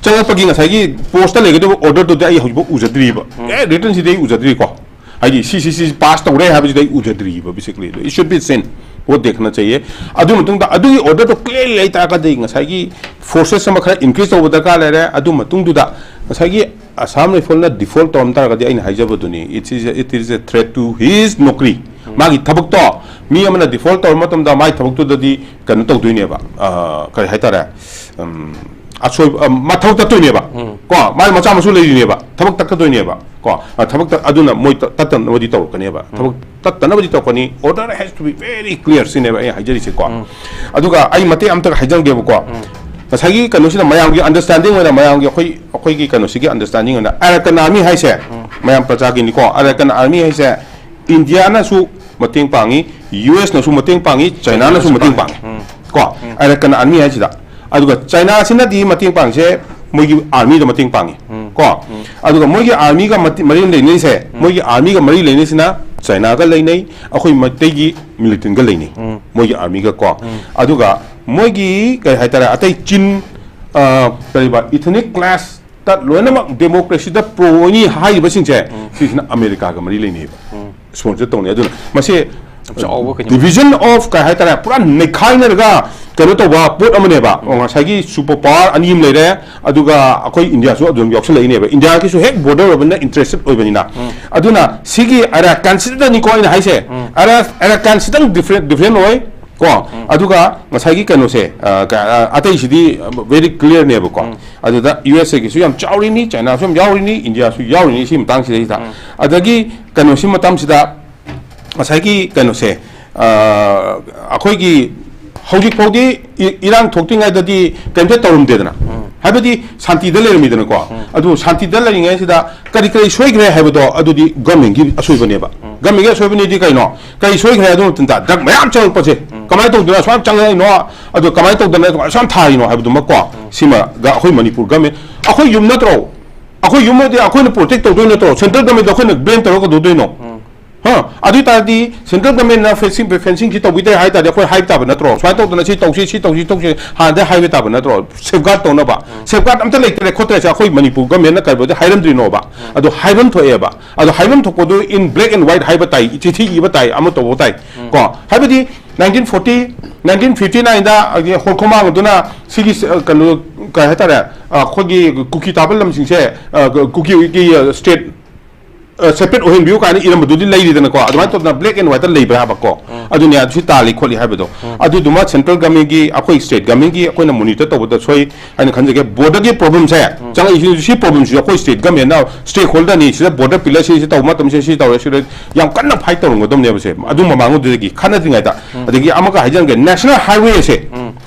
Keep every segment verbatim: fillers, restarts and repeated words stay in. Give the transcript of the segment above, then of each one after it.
ꯆꯪꯉꯛꯄꯒꯤ ꯉꯁꯥꯏꯒꯤ ꯄꯣꯁꯇ ꯂꯩꯒꯗꯕ order ꯗꯨꯗꯤ ꯑꯩ ꯍꯧꯖꯤꯛꯐꯥꯎ ꯎꯖꯗ꯭ꯔꯤꯕ꯫ ꯎꯝ꯫ ꯑꯦ, written ꯁꯤꯗꯤ ꯑꯩ ꯎꯖꯗ꯭ꯔꯤꯀꯣ꯫ ꯍꯥꯏꯗꯤ ꯁꯤ, ꯁꯤ, ꯁꯤ pass ꯇꯧꯔꯦ ꯍꯥꯏꯕꯁꯤꯗꯤ ꯑꯩ ꯎꯖꯗ꯭ꯔꯤꯕ, basically꯫ It should be seen꯫ ꯄꯣꯠ ꯗꯦꯈꯅ ꯆꯩꯌꯦ꯫ ꯑꯗꯨ ꯃꯇꯨꯡꯗ ꯑꯗꯨꯒꯤ order ꯗꯣ clearly ꯂꯩ ꯇꯥꯔꯒꯗꯤ ꯉꯁꯥꯏꯒꯤ forces ꯑꯃ ꯈꯔ increase ꯇꯧꯕ ꯗꯔꯀꯥꯔ ꯂꯩꯔꯦ꯫ ꯑꯗꯨ ꯃꯇꯨꯡꯗꯨꯗ ꯉꯁꯥꯏꯒꯤ Assam Rifle ꯅ default ꯇꯧꯔꯝ ꯇꯥꯔꯒꯗꯤ ꯑꯩꯅ ꯍꯥꯏꯖꯕꯗꯨꯅꯤ, it is a, it is a threat to his ꯅꯣꯀ꯭ꯔꯤ꯫ ꯎꯝ꯫ ꯃꯥꯒꯤ ꯊꯕꯛꯇꯣ ꯃꯤ ꯑꯃꯅ default ꯇꯧꯔ ꯃꯇꯝꯗ ꯃꯥꯒꯤ ꯊꯕꯛꯇꯨꯗꯗꯤ ꯀꯩꯅꯣ ꯇꯧꯗꯣꯏꯅꯦꯕ, ꯑ, ꯀꯔꯤ ꯍꯥꯏꯇꯥꯔꯦ, ꯎꯝ, ꯑꯁꯣꯏꯕ, ꯑ, ꯃꯊꯧ ꯇꯠꯇꯣꯏꯅꯦꯕ꯫ ꯎꯝ꯫ ꯀꯣ, ꯃꯥꯒꯤ ꯃꯆꯥ ꯃꯁꯨ ꯂꯩꯔꯤꯅꯦꯕ, ꯊꯕꯛ ꯇꯠꯀꯗꯣꯏꯅꯦꯕ꯫ ꯀꯣ, ꯑ, ꯊꯕꯛꯇ ꯑꯗꯨꯅ ꯃꯣꯏ ꯇ-, ꯇꯠꯇꯅꯕꯗꯤ ꯇꯧꯔꯛꯀꯅꯦꯕ꯫ ꯎꯝ꯫ ꯊꯕꯛ ꯇꯠꯇꯅꯕꯗꯤ ꯇꯧꯔꯛꯀꯅꯤ꯫ Order has to be very clear ꯁꯤꯅꯦꯕ ꯑꯩ ꯍꯥꯏꯖꯔꯤꯁꯦꯀꯣ꯫ ꯎꯝ꯫ ꯑꯗꯨꯒ ꯑꯩ ꯃꯇꯦꯛ ꯑꯃꯇꯒ ꯍꯥꯏꯖꯔꯝꯒꯦꯕꯀꯣ꯫ ꯎꯝ꯫ ꯉꯁꯥꯏꯒꯤ ꯀꯩꯅꯣꯁꯤꯗ ꯃꯌꯥꯝꯒꯤ understanding ꯑꯣꯏꯅ, ꯃꯌꯥꯝꯒꯤ ꯑꯩꯈꯣꯏ, ꯑꯩꯈꯣꯏꯒꯤ ꯀꯩꯅꯣꯁꯤꯒꯤ understanding ꯑꯣꯏꯅ Arakan Army ꯍꯥꯏꯁꯦ, ꯎꯝ꯫ ꯃꯌꯥꯝ ꯄ꯭ꯔꯖꯥꯒꯤꯅꯤꯀꯣ, Arakan Army ꯍꯥꯏꯁꯦ ꯏꯟꯗꯤꯌꯥꯅꯁꯨ ꯃꯇꯦꯡ ꯄꯥꯡꯉꯤ, ꯌꯨ ꯑꯦꯁꯅꯁꯨ ꯃꯇꯦꯡ ꯄꯥꯡꯉꯤ, ꯆꯥꯏꯅꯥꯅꯁꯨ ꯃꯇꯦꯡ ꯄꯥꯡꯉꯤ꯫ ꯎꯝ꯫ ꯀꯣ, ꯎꯝ꯫ Arakan Army ꯍꯥꯏꯁꯤꯗ꯫ ꯑꯗꯨꯒ ꯆꯥꯏꯅꯥꯁꯤꯅꯗꯤ ꯃꯇꯦꯡ ꯄꯥꯡꯉꯤꯁꯦ ꯃꯣꯏꯒꯤ army ꯗ ꯃꯇꯦꯡ ꯄꯥꯡꯉꯤ꯫ ꯎꯝ꯫ ꯀꯣ? ꯎꯝ꯫ ꯑꯗꯨꯒ ꯃꯣꯏꯒꯤ army ꯒ ꯃꯇꯤ-, ꯃꯔꯤ ꯂꯩꯅꯔꯤꯁꯦ, ꯎꯝ꯫ ꯃꯣꯏꯒꯤ army ꯒ ꯃꯔꯤ ꯂꯩꯅꯔꯤꯁꯤꯅ ꯆꯥꯏꯅꯥꯒ ꯂꯩꯅꯩ, ꯑꯩꯈꯣꯏ ꯃꯩꯇꯩꯒꯤ militant ꯒ ꯂꯩꯅꯩ꯫ ꯎꯝ꯫ ꯃꯣꯏꯒꯤ army ꯒ ꯀꯣ꯫ ꯎꯝ꯫ ꯑꯗꯨꯒ ꯃꯣꯏꯒꯤ ꯀꯩ ꯍꯥꯏꯇꯥꯔꯦ, ꯑꯇꯩ ꯆꯤꯟ, ꯑ, ꯀꯔꯤꯕ, ethnic clash ꯇ ꯂꯣꯏꯅꯃꯛ democracy ꯗ pro ꯑꯣꯏꯅꯤ ꯍꯥꯏꯔꯤꯕꯁꯤꯡꯁꯦ, ꯎꯝ꯫ ꯁꯤꯁꯤꯅ ꯑꯃꯦꯔꯤꯀꯥꯒ ꯃꯔꯤ ꯂꯩꯅꯩꯕ꯫ ꯎꯝ꯫ Sponsor ꯇꯧꯅꯩ꯫ ꯑꯗꯨꯅ ꯃꯁꯤ ꯌꯥꯝ ꯆꯥꯎꯕ ꯀꯩꯅꯣ꯫ Division of ꯀꯩ ꯍꯥꯏꯇꯥꯔꯦ, ꯄꯨꯔꯥ ꯅꯩꯈꯥꯏꯅꯔꯒ ꯀꯩꯅꯣ ꯇꯧꯕ ꯄꯣꯠ ꯑꯃꯅꯦꯕ꯫ ꯎꯝ꯫ ꯉꯁꯥꯏꯒꯤ super power ꯑꯅꯤ ꯑꯃ ꯂꯩꯔꯦ, ꯑꯗꯨꯒ ꯑꯩꯈꯣꯏ ꯏꯟꯗꯤꯌꯥꯁꯨ ꯑꯗꯨꯝ ꯌꯥꯎꯁꯜꯂꯛꯏꯅꯦꯕ꯫ ꯏꯟꯗꯤꯌꯥꯒꯤꯁꯨ ꯍꯦꯛ border ꯑꯣꯏꯕꯅꯤꯅ interested ꯑꯣꯏꯕꯅꯤꯅ꯫ ꯎꯝ꯫ ꯑꯗꯨꯅ ꯁꯤꯒꯤ Arakan ꯁꯤꯗꯅꯤꯀꯣ ꯑꯩꯅ ꯍꯥꯏꯁꯦ꯫ ꯎꯝ꯫ Ara-, Arakan ꯁꯤꯗꯪ different, different ꯑꯣꯏ꯫ ꯀꯣ? ꯎꯝ꯫ ꯑꯗꯨꯒ ꯉꯁꯥꯏꯒꯤ ꯀꯩꯅꯣꯁꯦ, ꯑ, ꯀ-, ꯑ, ꯑꯇꯩꯁꯤꯗꯤ very clear ꯅꯦꯕꯀꯣ꯫ ꯎꯝ꯫ ꯑꯗꯨꯗ ꯌꯨ ꯑꯦꯁ ꯑꯦ ꯒꯤꯁꯨ ꯌꯥꯝ ꯆꯥꯎꯔꯤꯅꯤ, ꯆꯥꯏꯅꯥꯁꯨ ꯌꯥꯝ ꯌꯥꯎꯔꯤꯅꯤ, ꯏꯟꯗꯤꯌꯥꯁꯨ ꯌꯥꯎꯔꯤꯅꯤ ꯁꯤ ꯃꯇꯥꯡꯁꯤꯗꯩꯁꯤꯗ꯫ ꯎꯝ꯫ ꯑꯗꯒꯤ ꯀꯩꯅꯣꯁꯤ ꯃꯇꯝꯁꯤꯗ ꯉꯁꯥꯏꯒꯤ ꯀꯩꯅꯣꯁꯦ, ꯑ, ꯑꯩꯈꯣꯏꯒꯤ ꯍꯧꯖꯤꯛ ꯐꯥꯎꯗꯤ ꯏ-, ꯏꯔꯥꯡ ꯊꯣꯛꯇ꯭ꯔꯤꯉꯩꯗꯗꯤ ꯀꯩꯝꯇ ꯇꯧꯔꯝꯗꯦꯗꯅ꯫ ꯎꯝ꯫ ꯍꯥꯏꯕꯗꯤ ꯁꯥꯟꯇꯤꯗ ꯂꯩꯔꯝꯃꯤꯗꯅꯀꯣ꯫ ꯎꯝ꯫ ꯑꯗꯨ ꯁꯥꯟꯇꯤꯗ ꯂꯩꯔꯤꯉꯩꯁꯤꯗ ꯀꯔꯤ ꯀꯔꯤ ꯁꯣꯏꯈ꯭ꯔꯦ ꯍꯥꯏꯕꯗꯣ ꯑꯗꯨꯗꯤ government ꯀꯤ ꯑꯁꯣꯏꯕꯅꯦꯕ꯫ ꯎꯝ꯫ Government ꯀꯤ ꯑꯁꯣꯏꯕꯅꯤꯗꯤ ꯀꯩꯅꯣ? ꯀꯔꯤ ꯁꯣꯏꯈ꯭ꯔꯦ ꯑꯗꯨ ꯃꯇꯝꯗ drug ꯃꯌꯥꯝ ꯆꯪꯉꯛꯄꯁꯦ꯫ ꯎꯝ꯫ ꯀꯃꯥꯏꯅ ꯇꯧꯗꯅ ꯑꯁꯨꯛ ꯌꯥꯝ ꯆꯪꯉꯛꯏꯅꯣ? ꯑꯗꯨ ꯀꯃꯥꯏꯅ ꯇꯧꯗꯅ ꯑꯁꯨꯛ ꯌꯥꯝ ꯊꯥꯔꯤꯅꯣ ꯍꯥꯏꯕꯗꯨꯃꯀꯣ꯫ ꯎꯝ꯫ ꯁꯤꯃꯒ ꯑꯩꯈꯣꯏ ꯃꯅꯤꯄꯨꯔ government, ꯑꯩꯈꯣꯏ ꯌꯨꯝ ꯅꯠꯇ꯭ꯔꯣ? ꯑꯩꯈꯣꯏ ꯌꯨꯝ ꯑꯣꯏꯗꯤ ꯑꯩꯈꯣꯏꯅ protect ꯇꯧꯗꯣꯏ ꯅꯠꯇ꯭ꯔꯣ? Central government ꯗ ꯑꯩꯈꯣꯏꯅ blame ꯇꯧꯔꯒ ꯀꯩꯗꯧꯗꯣꯏꯅꯣ? ꯎꯝ꯫ ꯍꯥ? ꯑꯗꯨ ꯑꯣꯏ ꯇꯥꯔꯗꯤ central government ꯅ fencing, fencing ꯁꯤ ꯇꯧꯕꯤꯗꯦ ꯍꯥꯏ ꯇꯥꯔꯗꯤ ꯑꯩꯈꯣꯏ ꯍꯥꯏꯕ ꯇꯥꯕ ꯅꯠꯇ꯭ꯔꯣ? ꯁꯨꯃꯥꯏꯅ ꯇꯧꯗꯅ ꯁꯤ ꯇꯧꯁꯤ, ꯁꯤ ꯇꯧꯁꯤ, ꯇꯧꯁꯤ ꯍꯥꯟꯅꯗꯩ ꯍꯥꯏꯕ ꯇꯥꯕ ꯅꯠꯇ꯭ꯔꯣ? Safeguard ꯇꯧꯅꯕ꯫ Safeguard ꯑꯝꯇ ꯂꯩꯇ꯭ꯔꯦ ꯈꯣꯠꯇ꯭ꯔꯦꯁꯦ ꯑꯩꯈꯣꯏ ꯃꯅꯤꯄꯨꯔ government ꯅ ꯀꯩꯗꯧꯕꯗꯤ ꯍꯥꯏꯔꯝꯗ꯭ꯔꯤꯅꯣꯕ? ꯑꯗꯣ ꯍꯥꯏꯐꯝ ꯊꯣꯛꯑꯦꯕ꯫ ꯑꯗꯣ ꯍꯥꯏꯐꯝ ꯊꯣꯛꯄꯗꯨ in black and white ꯍꯥꯏꯕ ꯇꯥꯏ, ꯆꯤꯊꯤ ꯏꯕ ꯇꯥꯏ, ꯑꯃ ꯇꯧꯕ ꯇꯥꯏ꯫ ꯀꯣ? ꯍꯥꯏꯕꯗꯤ nineteen forty, nineteen fifty nine ꯗ ꯍꯣꯔꯈꯣꯃꯥꯡ ꯑꯗꯨꯅ ꯁꯤꯒꯤ, ꯑ, ꯀꯩꯅꯣ, ꯀꯩ ꯍꯥꯏꯇꯥꯔꯦ, ꯑ, ꯑꯩꯈꯣꯏꯒꯤ ꯀꯨꯀꯤ ꯇꯥꯕ ꯂꯝꯁꯤꯡꯁꯦ, ꯑ, ꯀꯨꯀꯤꯒꯤ, ꯑ, state, ꯑ, separate ꯑꯣꯏꯍꯟꯕꯤꯌꯨ ꯀꯥꯏꯅ ꯏꯔꯝꯕꯗꯨꯗꯤ ꯂꯩꯔꯤꯗꯅꯀꯣ꯫ ꯑꯗꯨꯃꯥꯏꯅ ꯇꯧꯗꯅ black and white ꯂꯩꯕ꯭ꯔꯥ ꯍꯥꯏꯕꯀꯣ? ꯑꯗꯨꯅꯦ, ꯑꯗꯨ ꯁꯤ ꯇꯥꯜꯂꯤ ꯈꯣꯠꯂꯤ ꯍꯥꯏꯕꯗꯣ꯫ ꯑꯗꯨꯗꯨꯃ central government ꯒꯤ, ꯑꯩꯈꯣꯏ state government ꯒꯤ ꯑꯩꯈꯣꯏꯅ monitor ꯇꯧꯕꯗ ꯁꯣꯏ ꯍꯥꯏꯅ ꯈꯟꯖꯒꯦ꯫ Border ꯒꯤ problem ꯁꯦ ꯆꯪꯉꯛꯏꯁꯤ, ꯁꯤ problem ꯁꯤꯁꯨ ꯑꯩꯈꯣꯏ state government ꯅ stakeholder ꯅꯤ꯫ ꯁꯤꯗ border pillar ꯁꯤ, ꯁꯤ ꯇꯧꯕ ꯃꯇꯝꯁꯦ ꯁꯤ ꯇꯧꯔꯦ, ꯁꯤ ꯇꯧꯔꯦ, ꯌꯥꯝ ꯀꯟꯅ fight ꯇꯧꯔꯝꯒꯗꯕꯅꯦꯕ ꯁꯦ꯫ ꯑꯗꯨ ꯃꯃꯥꯡꯗꯨꯗꯒꯤ ꯈꯠꯅꯗ꯭ꯔꯤꯉꯩꯗ꯫ ꯑꯗꯒꯤ ꯑꯃꯒ ꯍꯥꯏꯖꯔꯝꯒꯦ, national highway ꯁꯦ,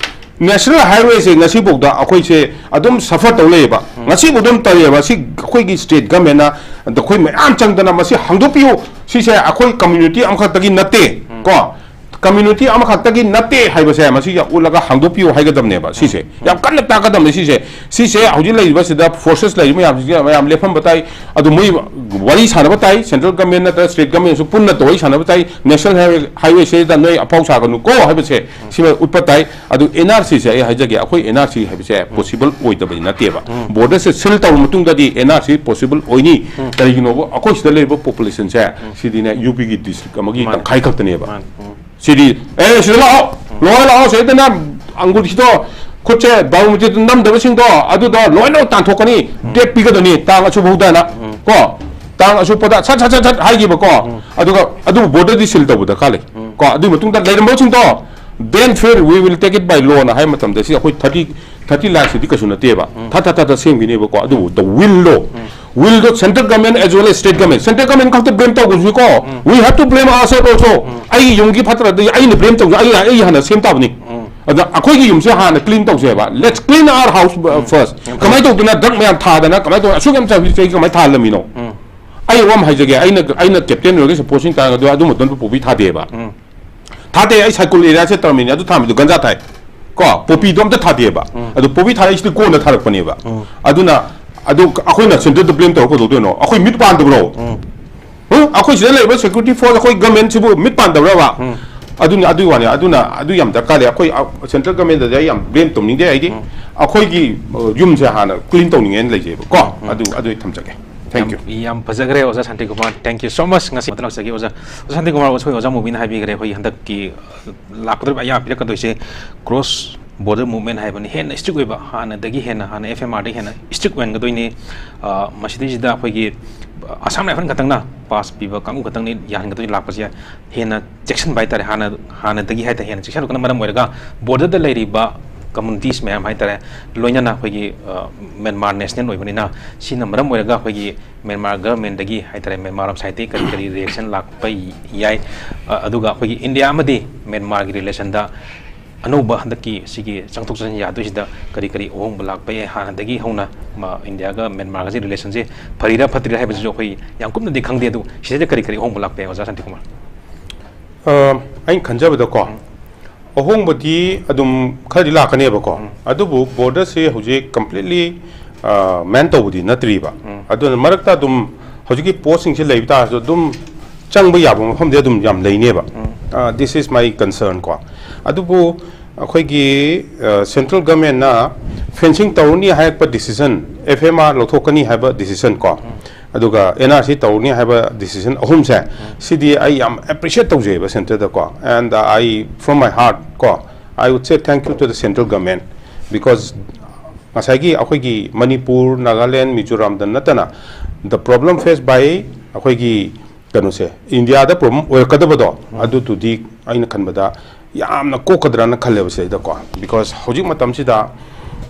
national highway ꯁꯦ ꯉꯁꯤꯐꯥꯎꯗ ꯑꯩꯈꯣꯏꯁꯦ ꯑꯗꯨꯝ suffer ꯇꯧ ꯂꯩꯌꯦꯕ꯫ ꯉꯁꯤꯐꯥꯎ ꯑꯗꯨꯝ ꯇꯧꯔꯤꯑꯕ꯫ ꯁꯤ ꯑꯩꯈꯣꯏꯒꯤ state government ꯅ ꯑꯩꯈꯣꯏ ꯃꯌꯥꯝ ꯆꯪꯗꯅ ꯃꯁꯤ ꯍꯥꯡꯗꯣꯛꯄꯤꯌꯨ, ꯁꯤꯁꯦ ꯑꯩꯈꯣꯏ community ꯑꯃꯈꯛꯇꯒꯤ ꯅꯠꯇꯦ꯫ ꯀꯣ, community ꯑꯃꯈꯛꯇꯒꯤ ꯅꯠꯇꯦ ꯍꯥꯏꯕꯁꯦ ꯃꯁꯤ ꯌꯥꯝ ꯎꯠꯂꯒ ꯍꯥꯡꯗꯣꯛꯄꯤꯌꯨ ꯍꯥꯏꯒꯗꯕꯅꯦꯕ꯫ ꯁꯤꯁꯦ ꯌꯥꯝ ꯀꯟꯅ ꯇꯥꯛꯀꯗꯕꯅꯦ꯫ ꯁꯤꯁꯦ, ꯁꯤꯁꯦ ꯍꯧꯖꯤꯛ ꯂꯩꯔꯤꯕꯁꯤꯗ forces ꯂꯩꯔꯤꯕ ꯃꯌꯥꯝꯁꯤꯡꯁꯦ ꯃꯌꯥꯝ ꯂꯦꯞꯍꯟꯕ ꯇꯥꯏ꯫ ꯑꯗꯨ ꯃꯣꯏ ꯋꯥꯔꯤ ꯁꯥꯟꯅꯕ ꯇꯥꯏ, central government ꯅꯠꯇ꯭ꯔꯒ state government ꯁꯨ ꯄꯨꯟꯅ ꯋꯥꯔꯤ ꯁꯥꯟꯅꯕ ꯇꯥꯏ꯫ National highway, highway ꯁꯤꯗ ꯅꯣꯏ ꯑꯐꯥꯎ ꯁꯥꯒꯅꯨ ꯀꯣ ꯍꯥꯏꯕꯁꯦ ꯁꯤꯃ ꯎꯠꯄ ꯇꯥꯏ꯫ ꯑꯗꯨ N R C ꯁꯦ ꯑꯩ ꯍꯥꯏꯖꯒꯦ, ꯑꯩꯈꯣꯏ N R C ꯍꯥꯏꯕꯁꯦ possible ꯑꯣꯏꯗꯕꯗꯤ ꯅꯠꯇꯦꯕ꯫ Border ꯁꯦ seal ꯇꯧꯔꯕ ꯃꯇꯨꯡꯗꯗꯤ N R C possible ꯑꯣꯏꯅꯤ꯫ ꯀꯔꯤꯒꯤꯅꯣꯕ? ꯑꯩꯈꯣꯏ ꯁꯤꯗ ꯂꯩꯔꯤꯕ population ꯁꯦ ꯁꯤꯗꯤꯅꯦ, U P ꯒꯤ district ꯑꯃꯒꯤ ꯃꯥꯅꯦ꯫ ꯇꯪꯈꯥꯏ ꯈꯛꯇꯅꯦꯕ꯫ ꯃꯥꯅꯦ꯫ ꯁꯤꯗꯤ, "ꯑꯦ, ꯁꯤꯗ ꯂꯥꯛꯑꯣ, ꯂꯣꯏ ꯂꯥꯛꯑꯣ, ꯁꯤꯗꯅ ꯑꯪꯒꯨꯔ ꯁꯤꯗꯣ, ꯈꯨꯠꯁꯦ biometric ꯅꯝꯗꯕꯁꯤꯡꯗꯣ ꯑꯗꯨꯗꯣ ꯂꯣꯏꯅꯃꯛ ꯇꯥꯟꯊꯣꯛꯀꯅꯤ, date ꯄꯤꯒꯗꯕꯅꯤ, ꯇꯥꯡ ꯑꯁꯨꯛ ꯐꯥꯎꯗꯅ", ꯀꯣ, ꯇꯥꯡ ꯑꯁꯨꯛ ꯐꯥꯎꯗ ꯁꯠ ꯁꯠ ꯁꯠ ꯁꯠ ꯍꯥꯏꯈꯤꯕꯀꯣ꯫ ꯑꯗꯨꯒ ꯑꯗꯨꯕꯨ border ꯗꯤ seal ꯇꯧꯕ ꯗꯔꯀꯥꯔ ꯂꯩ꯫ ꯀꯣ, ꯑꯗꯨꯒꯤ ꯃꯇꯨꯡꯗ ꯂꯩꯔꯝꯕꯁꯤꯡꯗꯣ, "Then fair, we will take it by law" ꯅ ꯍꯥꯏꯕ ꯃꯇꯝꯗ ꯁꯤ ꯑꯩꯈꯣꯏ thirty, thirty ꯂꯥꯛꯁꯤꯗꯤ ꯀꯩꯁꯨ ꯅꯠꯇꯦꯕ꯫ ꯊꯥ ꯊꯥ ꯊꯥ ꯊꯥ ꯁꯦꯝꯈꯤꯅꯦꯕꯀꯣ꯫ ꯑꯗꯨꯕꯨ the will ꯗꯣ, will ꯗꯣ central government as well as state government, central government ꯈꯛꯇ blame ꯇꯧꯕꯁꯨꯀꯣ, we have to blame ourselves also. ꯑꯩꯒꯤ ꯌꯨꯝꯒꯤ ꯐꯠꯇ꯭ꯔꯗꯤ ꯑꯩꯅ blame ꯇꯧꯖ-, ꯑꯩ, ꯑꯩ ꯍꯥꯟꯅ ꯁꯦꯝ ꯇꯥꯕꯅꯤ꯫ ꯑꯗ ꯑꯩꯈꯣꯏꯒꯤ ꯌꯨꯝꯁꯦ ꯍꯥꯟꯅ clean ꯇꯧꯁꯦꯕ꯫ Let's clean our house, uh, first. ꯀꯃꯥꯏꯅ ꯇꯧꯗꯅ drug ꯃꯌꯥꯝ ꯊꯥꯗꯅ, ꯀꯃꯥꯏꯅ ꯇꯧꯗꯅ ꯑꯁꯨꯛ ꯌꯥꯝ ꯆꯍꯤ, ꯆꯍꯤ ꯀꯃꯥꯏꯅ ꯊꯥꯍꯜꯂꯝꯃꯤꯅꯣ? ꯑꯩ ꯋꯥ ꯑꯃ ꯍꯥꯏꯖꯒꯦ, ꯑꯩꯅ, ꯑꯩꯅ captain ꯑꯣꯏꯔꯒ supporting ꯇꯥꯔꯒꯗꯤ ꯑꯗꯨ ꯃꯇꯝꯗ poppy ꯊꯥꯗꯦꯕ꯫ ꯊꯥꯗꯦ꯫ ꯑꯩ ꯁꯥꯏꯀꯨꯜ area ꯁꯦ ꯇꯧꯔꯝꯃꯤꯅꯦ, ꯑꯗꯨ ꯊꯥꯔꯝꯃꯤꯗꯣ ꯒꯟꯖꯥ ꯊꯥꯏ꯫ ꯀꯣ, poppy ꯗꯣ ꯑꯝꯇ ꯊꯥꯗꯦꯕ꯫ ꯑꯗꯨ poppy ꯊꯥꯔꯛꯏꯁꯤꯗꯤ ꯀꯣꯟꯅ ꯊꯥꯔꯛꯄꯅꯦꯕ꯫ ꯑꯗꯨꯅ ꯑꯗꯨ ꯑꯩꯈꯣꯏꯅ centre ꯗ blame ꯇꯧꯔ ꯀꯩꯗꯧꯗꯣꯏꯅꯣ? ꯑꯩꯈꯣꯏ ꯃꯤꯠ ꯄꯥꯟꯗꯕ꯭ꯔꯣ? ꯎꯝ, ꯑꯩꯈꯣꯏ ꯁꯤꯗ ꯂꯩꯔꯤꯕ security force, ꯑꯩꯈꯣꯏ government ꯁꯤꯕꯨ ꯃꯤꯠ ꯄꯥꯟꯗꯕ꯭ꯔꯕ? ꯎꯝ꯫ ꯑꯗꯨꯅꯤ, ꯑꯗꯨꯒꯤ ꯋꯥꯅꯤ꯫ ꯑꯗꯨꯅ ꯑꯗꯨ ꯌꯥꯝ ꯗꯔꯀꯥꯔ ꯂꯩ꯫ ꯑꯩꯈꯣꯏ, ꯑ, central government ꯇꯗꯤ ꯑꯩ ꯌꯥꯝ blame ꯇꯧꯅꯤꯡꯗꯦ꯫ ꯑꯩꯗꯤ ꯎꯝ꯫ ꯑꯩꯈꯣꯏꯒꯤ, ꯑ, ꯌꯨꯝꯁꯦ ꯍꯥꯟꯅ clean ꯇꯧꯅꯤꯡꯉꯦꯅ ꯂꯩꯖꯩꯕ ꯀꯣ꯫ ꯎꯝ꯫ ꯑꯗꯨ, ꯑꯗꯨ ꯑꯩ ꯊꯝꯖꯒꯦ꯫ Thank you꯫ ꯌꯥꯝ, ꯌꯥꯝ ꯐꯖꯈ꯭ꯔꯦ ꯑꯣꯖꯥ Shantikumar. Thank you so much꯫ ꯉꯁꯤ ꯃꯇꯝ ꯂꯥꯛꯆꯒꯦ ꯑꯣꯖꯥ꯫ ꯑꯣꯖꯥ ꯁꯥꯟꯇꯤꯀꯨꯃꯥꯔ, ꯑꯩꯈꯣꯏ ꯑꯣꯖꯥ ꯃꯨꯕꯤꯅ ꯍꯥꯏꯕꯤꯈ꯭ꯔꯦ, ꯑꯩꯈꯣꯏꯒꯤ ꯍꯟꯗꯛꯀꯤ, ꯑ, ꯂꯥꯛꯀꯗꯧꯔꯤꯕ ꯑꯌꯥ ꯄꯤꯔꯛꯀꯗꯣꯏꯁꯦ cross border movement ꯍꯥꯏꯕꯅꯤ꯫ ꯍꯦꯟꯅ strict ꯑꯣꯏꯕ, ꯍꯥꯟꯅꯗꯒꯤ ꯍꯦꯟꯅ, ꯍꯥꯟꯅ F M R ꯗꯒꯤ ꯍꯦꯟꯅ strict ꯑꯣꯏꯍꯟꯒꯗꯣꯏꯅꯤ꯫ ꯑ, ꯃꯁꯤꯗꯩꯁꯤꯗ ꯑꯩꯈꯣꯏꯒꯤ, ꯑ, Assam Rifle ꯈꯛꯇꯪꯅ pass ꯄꯤꯕ ꯀꯥꯡꯕꯨ ꯈꯛꯇꯪꯅ ꯌꯥꯍꯟꯒꯗꯣꯏꯅꯤ ꯂꯥꯛꯄꯁꯦ꯫ ꯍꯦꯟꯅ ꯆꯦꯛꯁꯤꯟꯕ ꯍꯥꯏꯇꯥꯔꯦ, ꯍꯥꯟꯅ, ꯍꯥꯟꯅꯗꯒꯤ ꯍꯥꯏꯇꯥꯔꯦ, ꯍꯦꯟꯅ ꯆꯦꯛꯁꯤꯜꯂꯛꯄꯅ ꯃꯔꯝ ꯑꯣꯏꯔꯒ border ꯗ ꯂꯩꯔꯤꯕ communities ꯃꯌꯥꯝ ꯍꯥꯏꯇꯥꯔꯦ, ꯂꯣꯏꯅꯅ ꯑꯩꯈꯣꯏꯒꯤ, ꯑ, Myanmar national ꯑꯣꯏꯕꯅꯤꯅ, ꯁꯤꯅ ꯃꯔꯝ ꯑꯣꯏꯔꯒ ꯑꯩꯈꯣꯏꯒꯤ Myanmar government ꯗꯒꯤ ꯍꯥꯏꯇꯥꯔꯦ, Myanmar ꯂꯝꯁꯥꯏꯗꯒꯤ ꯀꯔꯤ ꯀꯔꯤ reaction ꯂꯥꯛꯄ ꯌꯥꯏ, ꯑ, ꯑꯗꯨꯒ ꯑꯩꯈꯣꯏꯒꯤ India ꯑꯃꯗꯤ Myanmar ꯒꯤ relation ꯗ ꯑꯅꯧꯕ ꯍꯟꯗꯛꯀꯤ ꯁꯤꯒꯤ ꯆꯪꯊꯣꯛ ꯆꯪꯁꯤꯟ ꯌꯥꯗꯣꯏꯁꯤꯗ ꯀꯔꯤ ꯀꯔꯤ ꯑꯍꯣꯡꯕ ꯂꯥꯛꯄ ꯌꯥꯏ? ꯍꯥꯟꯅꯗꯒꯤ ꯍꯧꯅ, ꯃ, India ꯒ Myanmar ꯒꯁꯤ relation ꯁꯦ ꯐꯔꯤꯔꯥ ꯐꯠꯇ꯭ꯔꯤꯔꯥ ꯍꯥꯏꯕꯁꯤꯁꯨ ꯑꯩꯈꯣꯏ ꯌꯥꯝ ꯀꯨꯞꯅꯗꯤ ꯈꯪꯗꯦ, ꯑꯗꯨ ꯁꯤꯗꯩꯗ ꯀꯔꯤ ꯀꯔꯤ ꯑꯍꯣꯡꯕ ꯂꯥꯛꯄ ꯌꯥꯏ, ꯑꯣꯖꯥ ꯁꯥꯟꯇꯤꯀꯨꯃꯥꯔ? ꯑ, ꯑꯩꯅ ꯈꯟꯖꯕꯗꯀꯣ, ꯎꯝ꯫ ꯑꯍꯣꯡꯕꯗꯤ ꯑꯗꯨꯝ ꯈꯔꯗꯤ ꯂꯥꯛꯀꯅꯦꯕꯀꯣ꯫ ꯎꯝ꯫ ꯑꯗꯨꯕꯨ border ꯁꯦ ꯍꯧꯖꯤꯛ completely, ꯑ, man ꯇꯧꯕꯗꯤ ꯅꯠꯇ꯭ꯔꯤꯕ꯫ ꯎꯝ꯫ ꯑꯗꯨꯅ ꯃꯔꯛꯇ ꯑꯗꯨꯝ ꯍꯧꯖꯤꯛꯀꯤ post ꯁꯤꯡꯁꯦ ꯂꯩꯕ ꯇꯥꯔꯁꯨ ꯑꯗꯨꯝ ꯆꯪꯕ ꯌꯥꯕ ꯃꯐꯝꯗꯤ ꯑꯗꯨꯝ ꯌꯥꯝ ꯂꯩꯅꯦꯕ꯫ ꯎꯝ꯫ ꯑ, this is my concern ꯀꯣ꯫ ꯑꯗꯨꯕꯨ ꯑꯩꯈꯣꯏꯒꯤ, ꯑ, central government ꯅ fencing ꯇꯧꯔꯅꯤ ꯍꯥꯏꯔꯛꯄ decision, F M R ꯂꯧꯊꯣꯛꯀꯅꯤ ꯍꯥꯏꯕ decision ꯀꯣ, ꯎꯝ꯫ ꯑꯗꯨꯒ N R C ꯇꯧꯔꯅꯤ ꯍꯥꯏꯕ decision ꯑꯍꯨꯝꯁꯦ, ꯎꯝ꯫ ꯁꯤꯗꯤ ꯑꯩ ꯌꯥꯝ appreciate ꯇꯧꯖꯩꯕ centre ꯗꯀꯣ꯫ And I, from my heart ꯀꯣ, I would say thank you to the central government, because ꯉꯁꯥꯏꯒꯤ ꯑꯩꯈꯣꯏꯒꯤ ꯃꯅꯤꯄꯨꯔ, ꯅꯥꯒꯥꯂꯦꯟ, ꯃꯤꯖꯣꯔꯥꯝꯗ ꯅꯠꯇꯅ the problem faced by ꯑꯩꯈꯣꯏꯒꯤ ꯀꯩꯅꯣꯁꯦ, India ꯗ problem ꯑꯣꯏꯔꯛꯀꯗꯕꯗꯣ, ꯎꯝ꯫ ꯑꯗꯨꯗꯨꯗꯤ ꯑꯩꯅ ꯈꯟꯕꯗ ꯌꯥꯝꯅ ꯀꯣꯛꯀꯗ꯭ꯔꯅ ꯈꯜꯂꯦꯕ ꯁꯤꯗꯩꯗꯀꯣ꯫ Because ꯍꯧꯖꯤꯛ ꯃꯇꯝꯁꯤꯗ,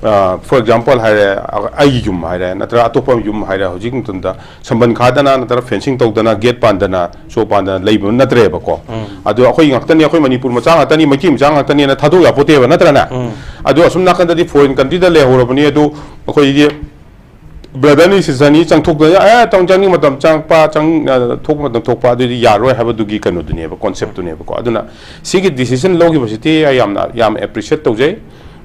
ꯑ, for example ꯍꯥꯏꯔꯦ, ꯑ-, ꯑꯩꯒꯤ ꯌꯨꯝ ꯍꯥꯏꯔꯦ, ꯅꯠꯇ꯭ꯔꯒ ꯑꯇꯣꯞꯄ ꯌꯨꯝ ꯍꯥꯏꯔꯦ, ꯍꯧꯖꯤꯛ ꯃꯇꯝꯗ ꯁꯝꯕꯟ ꯈꯥꯗꯅ, ꯅꯠꯇ꯭ꯔꯒ fencing ꯇꯧꯗꯅ, gate ꯄꯥꯟꯗꯅ, ꯁꯣ ꯄꯥꯟꯗꯅ ꯂꯩꯕ ꯅꯠꯇ꯭ꯔꯦꯕꯀꯣ꯫ ꯎꯝ꯫ ꯑꯗꯨ ꯑꯩꯈꯣꯏ ꯉꯥꯛꯇꯅꯤ, ꯑꯩꯈꯣꯏ ꯃꯅꯤꯄꯨꯔ ꯃꯆꯥ ꯉꯥꯛꯇꯅꯤ, ꯃꯩꯇꯩ ꯃꯆꯥ ꯉꯥꯛꯇꯅꯤꯅ ꯊꯥꯗꯣꯛ ꯌꯥꯄꯣꯠꯇꯦꯕ, ꯅꯠꯇ꯭ꯔꯅꯦ? ꯎꯝ꯫ ꯑꯗꯨ ꯑꯁꯨꯝ ꯅꯥꯀꯟꯗꯗꯤ foreign country ꯗ ꯂꯩꯍꯧꯔꯕꯅꯤ, ꯑꯗꯨ ꯑꯩꯈꯣꯏꯗꯤ brother ꯅꯤ, sister ꯅꯤ, ꯆꯪꯊꯣꯛꯇꯅ, ꯑꯦ, ꯇꯧ-, ꯆꯪꯅꯤꯡ ꯃꯇꯝ ꯆꯪꯉꯛꯄ, ꯆꯪ-, ꯑ, ꯊꯣꯛꯄ ꯃꯇꯝ ꯊꯣꯛꯄ, ꯑꯗꯨꯗꯤ ꯌꯥꯔꯣꯏ ꯍꯥꯏꯕꯗꯨꯒꯤ ꯀꯩꯅꯣꯗꯨꯅꯦꯕ, concept ꯇꯨꯅꯦꯕꯀꯣ꯫ ꯑꯗꯨꯅ ꯁꯤꯒꯤ decision ꯂꯧꯈꯤꯕꯁꯤꯗꯤ ꯑꯩ ꯌꯥꯝꯅ, ꯌꯥꯝ appreciate ꯇꯧꯖꯩ꯫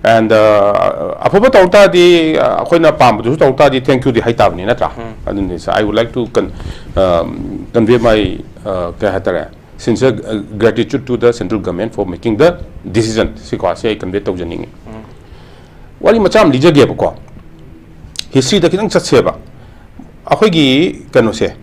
And, ꯑ, ꯑꯐꯕ ꯇꯧ ꯇꯥꯔꯗꯤ, ꯑ, ꯑꯩꯈꯣꯏꯅ ꯄꯥꯝꯕꯗꯨꯁꯨ ꯇꯧ ꯇꯥꯔꯗꯤ thank you ꯗꯤ ꯍꯥꯏ ꯇꯥꯕꯅꯤ, ꯅꯠꯇ꯭ꯔꯥ? ꯎꯝ꯫ ꯑꯗꯨꯅꯤ, I would like to con-, ꯑ, convey my, uh, ꯀꯩ ꯍꯥꯏꯇꯥꯔꯦ, sincere, uh, gratitude to the central government for making the decision ꯁꯤꯀꯣ, ꯁꯤ ꯑꯩ convey ꯇꯧꯖꯅꯤꯡꯉꯤ꯫ ꯋꯥꯔꯤ ꯃꯆꯥ ꯑꯃ ꯂꯤꯖꯒꯦꯕꯀꯣ, historyꯗ ꯈꯤꯇꯪ ꯆꯠꯁꯦꯕ꯫ ꯑꯩꯈꯣꯏꯒꯤ ꯀꯩꯅꯣꯁꯦ,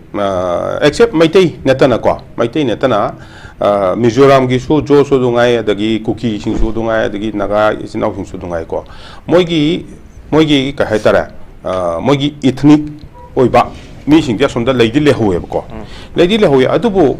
ꯑꯦꯛꯁꯦꯞ ꯃꯩꯇꯩ ꯅꯠꯇꯅꯀꯣ, ꯃꯩꯇꯩ ꯅꯠꯇꯅ, ꯑ, ꯃꯤꯖꯣꯔꯥꯝꯒꯤꯁꯨ ꯖꯣꯁꯨ ꯑꯗꯨ ꯉꯥꯏ, ꯑꯗꯒꯤ ꯀꯨꯀꯤꯁꯤꯡꯁꯨ ꯑꯗꯨ ꯉꯥꯏ, ꯑꯗꯒꯤ ꯅꯥꯒꯥ ꯏꯆꯤꯟ ꯏꯅꯥꯎꯁꯤꯡꯁꯨ ꯑꯗꯨ ꯉꯥꯏꯀꯣ, ꯃꯣꯏꯒꯤ, ꯃꯣꯏꯒꯤ ꯀꯩ ꯍꯥꯏꯇꯥꯔꯦ, ꯑ, ꯃꯣꯏꯒꯤ ethnic ꯑꯣꯏꯕ ꯃꯤꯁꯤꯡꯁꯦ ꯑꯁꯣꯝꯗ ꯂꯩꯗꯤ ꯂꯩꯍꯧꯋꯦꯕꯀꯣ꯫ ꯂꯩꯗꯤ ꯂꯩꯍꯧꯋꯦ, ꯑꯗꯨꯕꯨ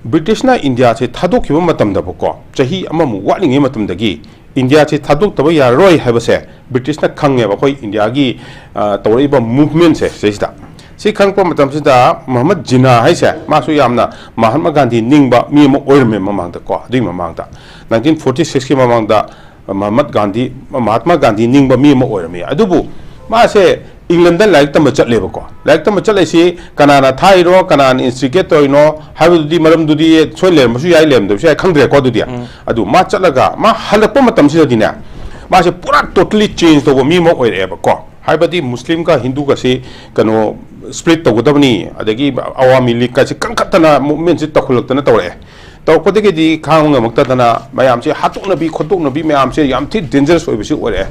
ꯕ꯭ꯔꯤꯇꯤꯁꯅ ꯏꯟꯗꯤꯌꯥꯁꯦ ꯊꯥꯗꯣꯛꯈꯤꯕ ꯃꯇꯝꯗꯀꯣ, ꯆꯍꯤ ꯑꯃꯃꯨꯛ ꯋꯥꯠꯂꯤꯉꯩ ꯃꯇꯝꯗꯒꯤ ꯏꯟꯗꯤꯌꯥꯁꯦ ꯊꯥꯗꯣꯛꯇꯕ ꯌꯥꯔꯔꯣꯏ ꯍꯥꯏꯕꯁꯦ ꯕ꯭ꯔꯤꯇꯤꯁꯅ ꯈꯪꯉꯦꯕ, ꯑꯩꯈꯣꯏ ꯏꯟꯗꯤꯌꯥꯒꯤ, ꯑ, ꯇꯧꯔꯛꯏꯕ movementꯁꯦ ꯁꯤꯁꯤꯗ꯫ ꯁꯤ ꯈꯪꯉꯛꯄ ꯃꯇꯝꯁꯤꯗ ꯃꯣꯍꯝꯃꯗ ꯖꯤꯅꯥ ꯍꯥꯏꯁꯦ, ꯃꯥꯁꯨ ꯌꯥꯝꯅ ꯃꯍꯥꯠꯃ ꯒꯥꯟꯙꯤ ꯅꯤꯡꯕ ꯃꯤ ꯑꯃ ꯑꯣꯏꯔꯝꯃꯦ ꯃꯃꯥꯡꯗꯀꯣ꯫ ꯑꯗꯨꯒꯤ ꯃꯃꯥꯡꯗ nineteen forty sixꯀꯤ ꯃꯃꯥꯡꯗ ꯃꯍꯥꯠꯃ ꯒꯥꯟꯙꯤ, ꯃꯍꯥꯠꯃ ꯒꯥꯟꯙꯤ ꯅꯤꯡꯕ ꯃꯤ ꯑꯃ ꯑꯣꯏꯔꯝꯃꯤ꯫ ꯑꯗꯨꯕꯨ ꯃꯥꯁꯦ ꯏꯪꯂꯦꯟꯗ ꯂꯥꯏꯔꯤꯛ ꯇꯝꯕ ꯆꯠꯂꯦꯕꯀꯣ꯫ ꯂꯥꯏꯔꯤꯛ ꯇꯝꯕ ꯆꯠꯂꯤꯁꯤ ꯀꯅꯥꯅ ꯊꯥꯏꯔꯣ, ꯀꯅꯥꯅ instigate ꯇꯧꯔꯤꯅꯣ ꯍꯥꯏꯕꯗꯨꯗꯤ, ꯃꯔꯝꯗꯨꯗꯤ ꯁꯣꯏ ꯂꯩꯔꯝꯕꯁꯨ ꯌꯥꯏ, ꯂꯩꯔꯝꯗꯕꯁꯨ ꯌꯥꯏ, ꯈꯪꯗ꯭ꯔꯦꯀꯣ꯫ ꯑꯗꯨꯗꯤ ꯑꯗꯨ ꯃꯥ ꯆꯠꯂꯒ ꯃꯥ ꯍꯜꯂꯛꯄ ꯃꯇꯝꯁꯤꯗꯗꯤꯅꯦ, ꯃꯥꯁꯦ ꯄꯨꯔꯥ totally change ꯇꯧꯕ ꯃꯤ ꯑꯃ ꯑꯣꯏꯔꯛꯑꯦꯕꯀꯣ꯫ ꯍꯥꯏꯕꯗꯤ ꯃꯨꯁꯂꯤꯝꯒ ꯍꯤꯟꯗꯨꯒꯁꯤ ꯀꯩꯅꯣ split ꯇꯧꯒꯗꯕꯅꯤ, ꯑꯗꯒꯤ ꯑꯋꯥꯃꯤ ꯂꯤꯒꯀꯁꯤ ꯀꯟꯈꯠꯇꯅ movementꯁꯤ ꯇꯧꯈꯠꯂꯛꯇꯅ ꯇꯧꯔꯛꯑꯦ꯫ ꯇꯧꯔꯛꯄꯗꯒꯤꯗꯤ ꯈꯥꯡꯕ ꯉꯝꯃꯛꯇꯗꯅ ꯃꯌꯥꯝꯁꯦ ꯍꯥꯠꯇꯣꯛꯅꯕꯤ ꯈꯣꯠꯇꯣꯛꯅꯕꯤ ꯃꯌꯥꯝꯁꯦ ꯌꯥꯝ ꯊꯤ dangerous ꯑꯣꯏꯕꯁꯤ ꯑꯣꯏꯔꯛꯑꯦ꯫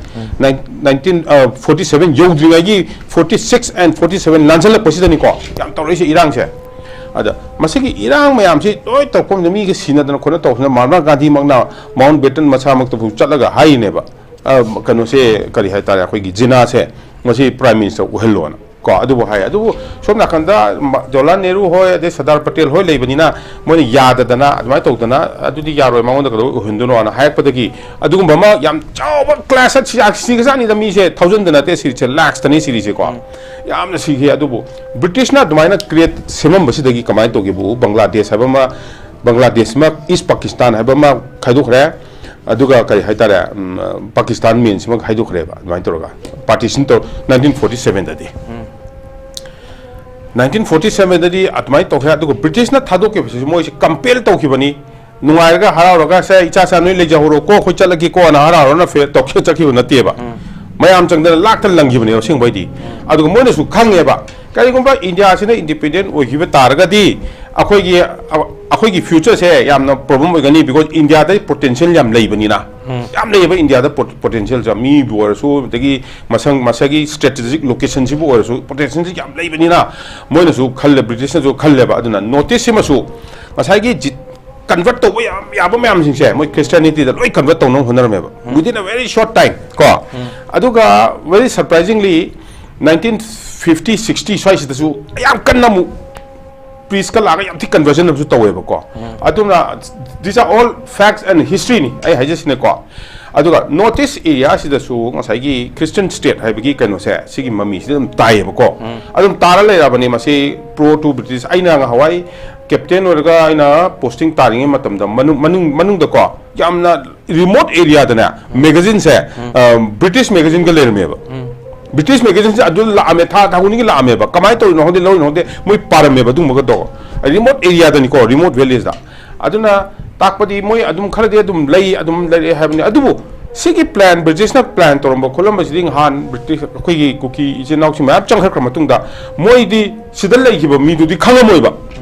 Nineteen forty seven ꯌꯧꯗ꯭ꯔꯤꯉꯩꯒꯤ forty six and forty seven ꯂꯥꯟꯁꯜꯂꯛꯄꯁꯤꯗꯅꯤꯀꯣ ꯌꯥꯝ ꯇꯧꯔꯛꯏꯁꯦ ꯏꯔꯥꯡꯁꯦ꯫ ꯑꯗ ꯃꯁꯤꯒꯤ ꯏꯔꯥꯡ ꯃꯌꯥꯝꯁꯤ ꯂꯣꯏ ꯇꯧꯔꯛꯄ ꯃꯇꯝꯗ ꯃꯤꯒ ꯁꯤꯅꯗꯅ ꯈꯣꯠꯅ ꯇꯧꯕꯁꯤꯅ ꯃꯍꯥꯠꯃ ꯒꯥꯟꯙꯤꯃꯛꯅ ꯃꯥꯎꯟ ꯕꯦꯇꯟ ꯃꯁꯥꯃꯛꯇꯕꯨ ꯆꯠꯂꯒ ꯍꯥꯏꯔꯤꯅꯦꯕ꯫ ꯑ, ꯀꯩꯅꯣꯁꯦ, ꯀꯔꯤ ꯍꯥꯏꯇꯥꯔꯦ, ꯑꯩꯈꯣꯏꯒꯤ ꯖꯤꯅꯥꯁꯦ ꯃꯁꯤ prime minister ꯑꯣꯏꯍꯜꯂꯣꯅ ꯀꯣ꯫ ꯑꯗꯨꯕꯨ ꯍꯥꯏ꯫ ꯑꯗꯨꯕꯨ ꯁꯣꯝ ꯅꯥꯀꯟꯗ ꯃ-, ꯖꯋꯥꯍꯔꯂꯥꯜ ꯅꯦꯍꯔꯨ ꯍꯣꯏ, ꯑꯗꯩ ꯁꯔꯗꯥꯔ ꯄꯇꯦꯜ ꯍꯣꯏ ꯂꯩꯕꯅꯤꯅ ꯃꯣꯏꯅ ꯌꯥꯗꯗꯅ ꯑꯗꯨꯃꯥꯏꯅ ꯇꯧꯗꯅ, "ꯑꯗꯨꯗꯤ ꯌꯥꯔꯣꯏ, ꯃꯉꯣꯟꯗ ꯀꯩꯗꯧꯕꯩ ꯑꯣꯏꯍꯟꯗꯣꯏꯅꯣꯅ" ꯍꯥꯏꯔꯛꯄꯗꯒꯤ ꯑꯗꯨꯒꯨꯝꯕ ꯑꯃ ꯌꯥꯝ ꯆꯥꯎꯕ clash ꯁꯤ-, ꯁꯤꯈ꯭ꯔꯖꯥꯠꯅꯤꯗ꯫ ꯃꯤꯁꯦ ꯊꯥꯎꯖꯟꯗ ꯅꯠꯇꯦ ꯁꯤꯔꯤꯁꯦ, lakhsꯇꯅꯤ ꯁꯤꯔꯤꯁꯦꯀꯣ꯫ ꯌꯥꯝꯅ ꯁꯤꯈꯤ꯫ ꯑꯗꯨꯕꯨ ꯕ꯭ꯔꯤꯇꯤꯁꯅ ꯑꯗꯨꯃꯥꯏꯅ create ꯁꯦꯝꯃꯝꯕꯁꯤꯗꯒꯤ ꯀꯃꯥꯏꯅ ꯇꯧꯒꯦꯕꯨ, ꯕꯪꯒ꯭ꯂꯥꯗꯦꯁ ꯍꯥꯏꯕ ꯑꯃ, ꯕꯪꯒ꯭ꯂꯥꯗꯦꯁ ꯑꯃ, East Pakistan ꯍꯥꯏꯕ ꯑꯃ ꯈꯥꯏꯗꯣꯛꯈ꯭ꯔꯦ꯫ ꯑꯗꯨꯒ ꯀꯔꯤ ꯍꯥꯏꯇꯥꯔꯦ, ꯎꯝ, ꯄꯥꯀꯤꯁꯇꯥꯟ mainꯁꯤꯃꯛ ꯍꯥꯏꯗꯣꯛꯈ꯭ꯔꯦꯕ꯫ ꯑꯗꯨꯃꯥꯏꯅ ꯇꯧꯔꯒ partition ꯇꯧ, nineteen forty sevenꯗꯗꯤ꯫ Nineteen forty sevenꯗꯗꯤ ꯑꯗꯨꯃꯥꯏꯅ ꯇꯧꯈ꯭ꯔꯦ꯫ ꯑꯗꯨꯒ ꯕ꯭ꯔꯤꯇꯤꯁꯅ ꯊꯥꯗꯣꯛꯈꯤꯕꯁꯤꯁꯨ ꯃꯣꯏꯁꯤ compel ꯇꯧꯈꯤꯕꯅꯤ꯫ ꯅꯨꯡꯉꯥꯏꯔꯒ ꯍꯔꯥꯎꯔꯒ, "ꯁꯦ, ꯏꯆꯥ ꯆꯥ ꯅꯣꯏ ꯂꯩꯖꯍꯧꯔꯣꯀꯣ, ꯑꯩꯈꯣꯏ ꯆꯠꯂꯒꯦꯀꯣꯅ" ꯍꯔꯥꯎ ꯍꯔꯥꯎꯅ ꯐꯦ-, ꯇꯧꯈꯤꯕ ꯆꯠꯈꯤꯕ ꯅꯠꯇꯦꯕ꯫ ꯃꯌꯥꯝ ꯆꯪꯗꯅ ꯂꯥꯛꯇ ꯂꯪꯈꯤꯕꯅꯦꯕ ꯑꯁꯦꯡꯕꯩꯗꯤ꯫ ꯑꯗꯨꯒ ꯃꯣꯏꯅꯁꯨ ꯈꯪꯉꯦꯕ, ꯀꯔꯤꯒꯨꯝꯕ ꯏꯟꯗꯤꯌꯥꯁꯤꯅ ꯏꯟꯗꯤꯄꯦꯟꯗꯦꯟ ꯑꯣꯏꯈꯤꯕ ꯇꯥꯔꯒꯗꯤ ꯑꯩꯈꯣꯏꯒꯤ ꯑꯩꯈꯣꯏꯒꯤ ꯐ꯭ꯌꯨꯆꯔꯁꯦ ꯌꯥꯝꯅ ꯄ꯭ꯔꯣꯕ꯭ꯂꯦꯝ ꯑꯣꯏꯒꯅꯤ, ꯕꯤꯀꯣꯖ ꯏꯟꯗꯤꯌꯥꯗ ꯄꯣꯇꯦꯟꯁꯤꯌꯦꯜ ꯌꯥꯝ ꯂꯩꯕꯅꯤꯅ꯫ ꯌꯥꯝ ꯂꯩꯌꯦꯕ ꯏꯟꯗꯤꯌꯥꯗ ꯄꯣꯇꯦꯟꯁꯤꯌꯦꯜꯁꯦ, ꯃꯤꯕꯨ ꯑꯣꯏꯔꯁꯨ, ꯑꯗꯒꯤ ꯃꯁꯪ ꯃꯁꯥꯒꯤ ꯁ꯭ꯇ꯭ꯔꯦꯇꯦꯖꯤꯛ ꯂꯣꯀꯦꯁꯟꯁꯤꯕꯨ ꯑꯣꯏꯔꯁꯨ ꯄꯣꯇꯦꯟꯁꯤꯌꯦꯜꯁꯤ ꯌꯥꯝ ꯂꯩꯕꯅꯤꯅ ꯃꯣꯏꯅꯁꯨ ꯈꯜꯂꯦ, ꯕ꯭ꯔꯤꯇꯤꯁꯅꯁꯨ ꯈꯜꯂꯦꯕ꯫ ꯑꯗꯨꯅ ꯅꯣꯔꯠ ꯏꯁꯁꯤꯃꯁꯨ ꯉꯁꯥꯏꯒꯤ ꯖꯤ ꯀꯟꯚꯔꯠ ꯇꯧꯕ ꯌꯥꯝ ꯌꯥꯕ ꯃꯌꯥꯝꯁꯤꯡꯁꯦ ꯃꯣꯏ ꯈ꯭ꯔꯤꯁꯇꯤꯌꯥꯅꯤꯇꯤꯗ ꯂꯣꯏ ꯀꯟꯚꯔꯠ ꯇꯧꯅꯕ ꯍꯣꯠꯅꯔꯝꯃꯦꯕ, within a very short time ꯀꯣ꯫ ꯑꯗꯨꯒ very surprisingly, nineteen fifty sixty ꯁ꯭ꯋꯥꯏꯁꯤꯗꯁꯨ ꯌꯥꯝ ꯀꯟꯅ ꯑꯃꯨꯛ ꯄ꯭ꯔꯤꯁꯀ ꯂꯥꯛꯑꯒ ꯌꯥꯝ ꯊꯤ ꯀꯟꯚꯔꯖꯟ ꯑꯃꯁꯨ ꯇꯧꯋꯦꯕꯀꯣ꯫ ꯑꯗꯨꯅ these are all facts and historyꯅꯤ ꯑꯩ ꯍꯥꯏꯖꯁꯤꯅꯦꯀꯣ꯫ ꯑꯗꯨꯒ ꯅꯣꯔꯠ ꯏꯁ ꯑꯦꯔꯤꯌꯥꯁꯤꯗꯁꯨ ꯉꯁꯥꯏꯒꯤ ꯈ꯭ꯔꯤꯁꯇꯤꯌꯟ ꯁ꯭ꯇꯦꯠ ꯍꯥꯏꯕꯒꯤ ꯀꯩꯅꯣꯁꯦ, ꯁꯤꯒꯤ ꯃꯃꯤꯁꯤꯗ ꯑꯗꯨꯝ ꯇꯥꯏꯌꯦꯕꯀꯣ꯫ ꯑꯗꯨꯝ ꯇꯥꯔ ꯂꯩꯔꯕꯅꯤ꯫ ꯃꯁꯤ ꯄ꯭ꯔꯣ ꯇꯨ ꯕ꯭ꯔꯤꯇꯤꯁ, ꯑꯩꯅ ꯉꯍꯥꯟꯋꯥꯏ ꯀꯦꯞꯇꯦꯟ ꯑꯣꯏꯔꯒ ꯑꯩꯅ ꯄꯣꯁꯇꯤꯡ ꯇꯥꯔꯤꯉꯩ ꯃꯇꯝꯗ ꯃꯅꯨꯡ ꯃꯅꯨꯡ ꯃꯅꯨꯡꯗꯀꯣ, ꯌꯥꯝꯅ ꯔꯤꯃꯣꯠ ꯑꯦꯔꯤꯌꯥꯗꯅꯦ ꯃꯦꯒꯥꯖꯤꯟꯁꯦ, ꯕ꯭ꯔꯤꯇꯤꯁ ꯃꯦꯒꯥꯖꯤꯟꯒ ꯂꯩꯔꯝꯃꯦꯕ꯫ ꯕ꯭ꯔꯤꯇꯤꯁ ꯃꯦꯒꯥꯖꯤꯟꯁꯦ ꯑꯗꯨ ꯂꯥꯛꯑꯝꯃꯦ, ꯊꯥ ꯊꯥ ꯈꯨꯗꯤꯡꯒꯤ ꯂꯥꯛꯑꯝꯃꯦꯕ꯫ ꯀꯃꯥꯏꯅ ꯇꯧꯔꯤꯅꯣ ꯈꯪꯗꯦ, ꯂꯧꯔꯤꯅꯣ ꯈꯪꯗꯦ, ꯃꯣꯏ ꯄꯥꯔꯝꯃꯦꯕ ꯑꯗꯨꯒꯨꯝꯕꯒꯗꯣ꯫ Remote ꯑꯦꯔꯤꯌꯥꯗꯅꯤꯀꯣ, remote ꯚꯤꯂꯦꯖꯇ꯫ ꯑꯗꯨꯅ ꯇꯥꯛꯄꯗꯤ ꯃꯣꯏ ꯑꯗꯨꯝ ꯈꯔꯗꯤ ꯑꯗꯨꯝ ꯂꯩ, ꯑꯗꯨꯝ ꯂꯩꯔꯛꯑꯦ ꯍꯥꯏꯕꯅꯤ꯫ ꯑꯗꯨꯕꯨ ꯁꯤꯒꯤ ꯄ꯭ꯂꯥꯟ, ꯕ꯭ꯔꯤꯇꯤꯁꯅ ꯄ꯭ꯂꯥꯟ ꯇꯧꯔꯝꯕ ꯈꯣꯠꯂꯝꯕꯁꯤꯗꯤ ꯅꯍꯥꯟ ꯕ꯭ꯔꯤꯇꯤꯁ, ꯑꯩꯈꯣꯏꯒꯤ ꯀꯨꯀꯤ ꯏꯆꯤꯟ ꯏꯅꯥꯎꯁꯤꯡ ꯃꯌꯥꯝ ꯆꯪꯈꯠꯈ꯭ꯔ ꯃꯇꯨꯡꯗ ꯃꯣꯏꯗꯤ ꯁꯤꯗ ꯂꯩꯈꯤꯕ ꯃꯤꯗꯨꯗꯤ ꯈꯪꯉꯝꯃꯣꯏꯕ꯫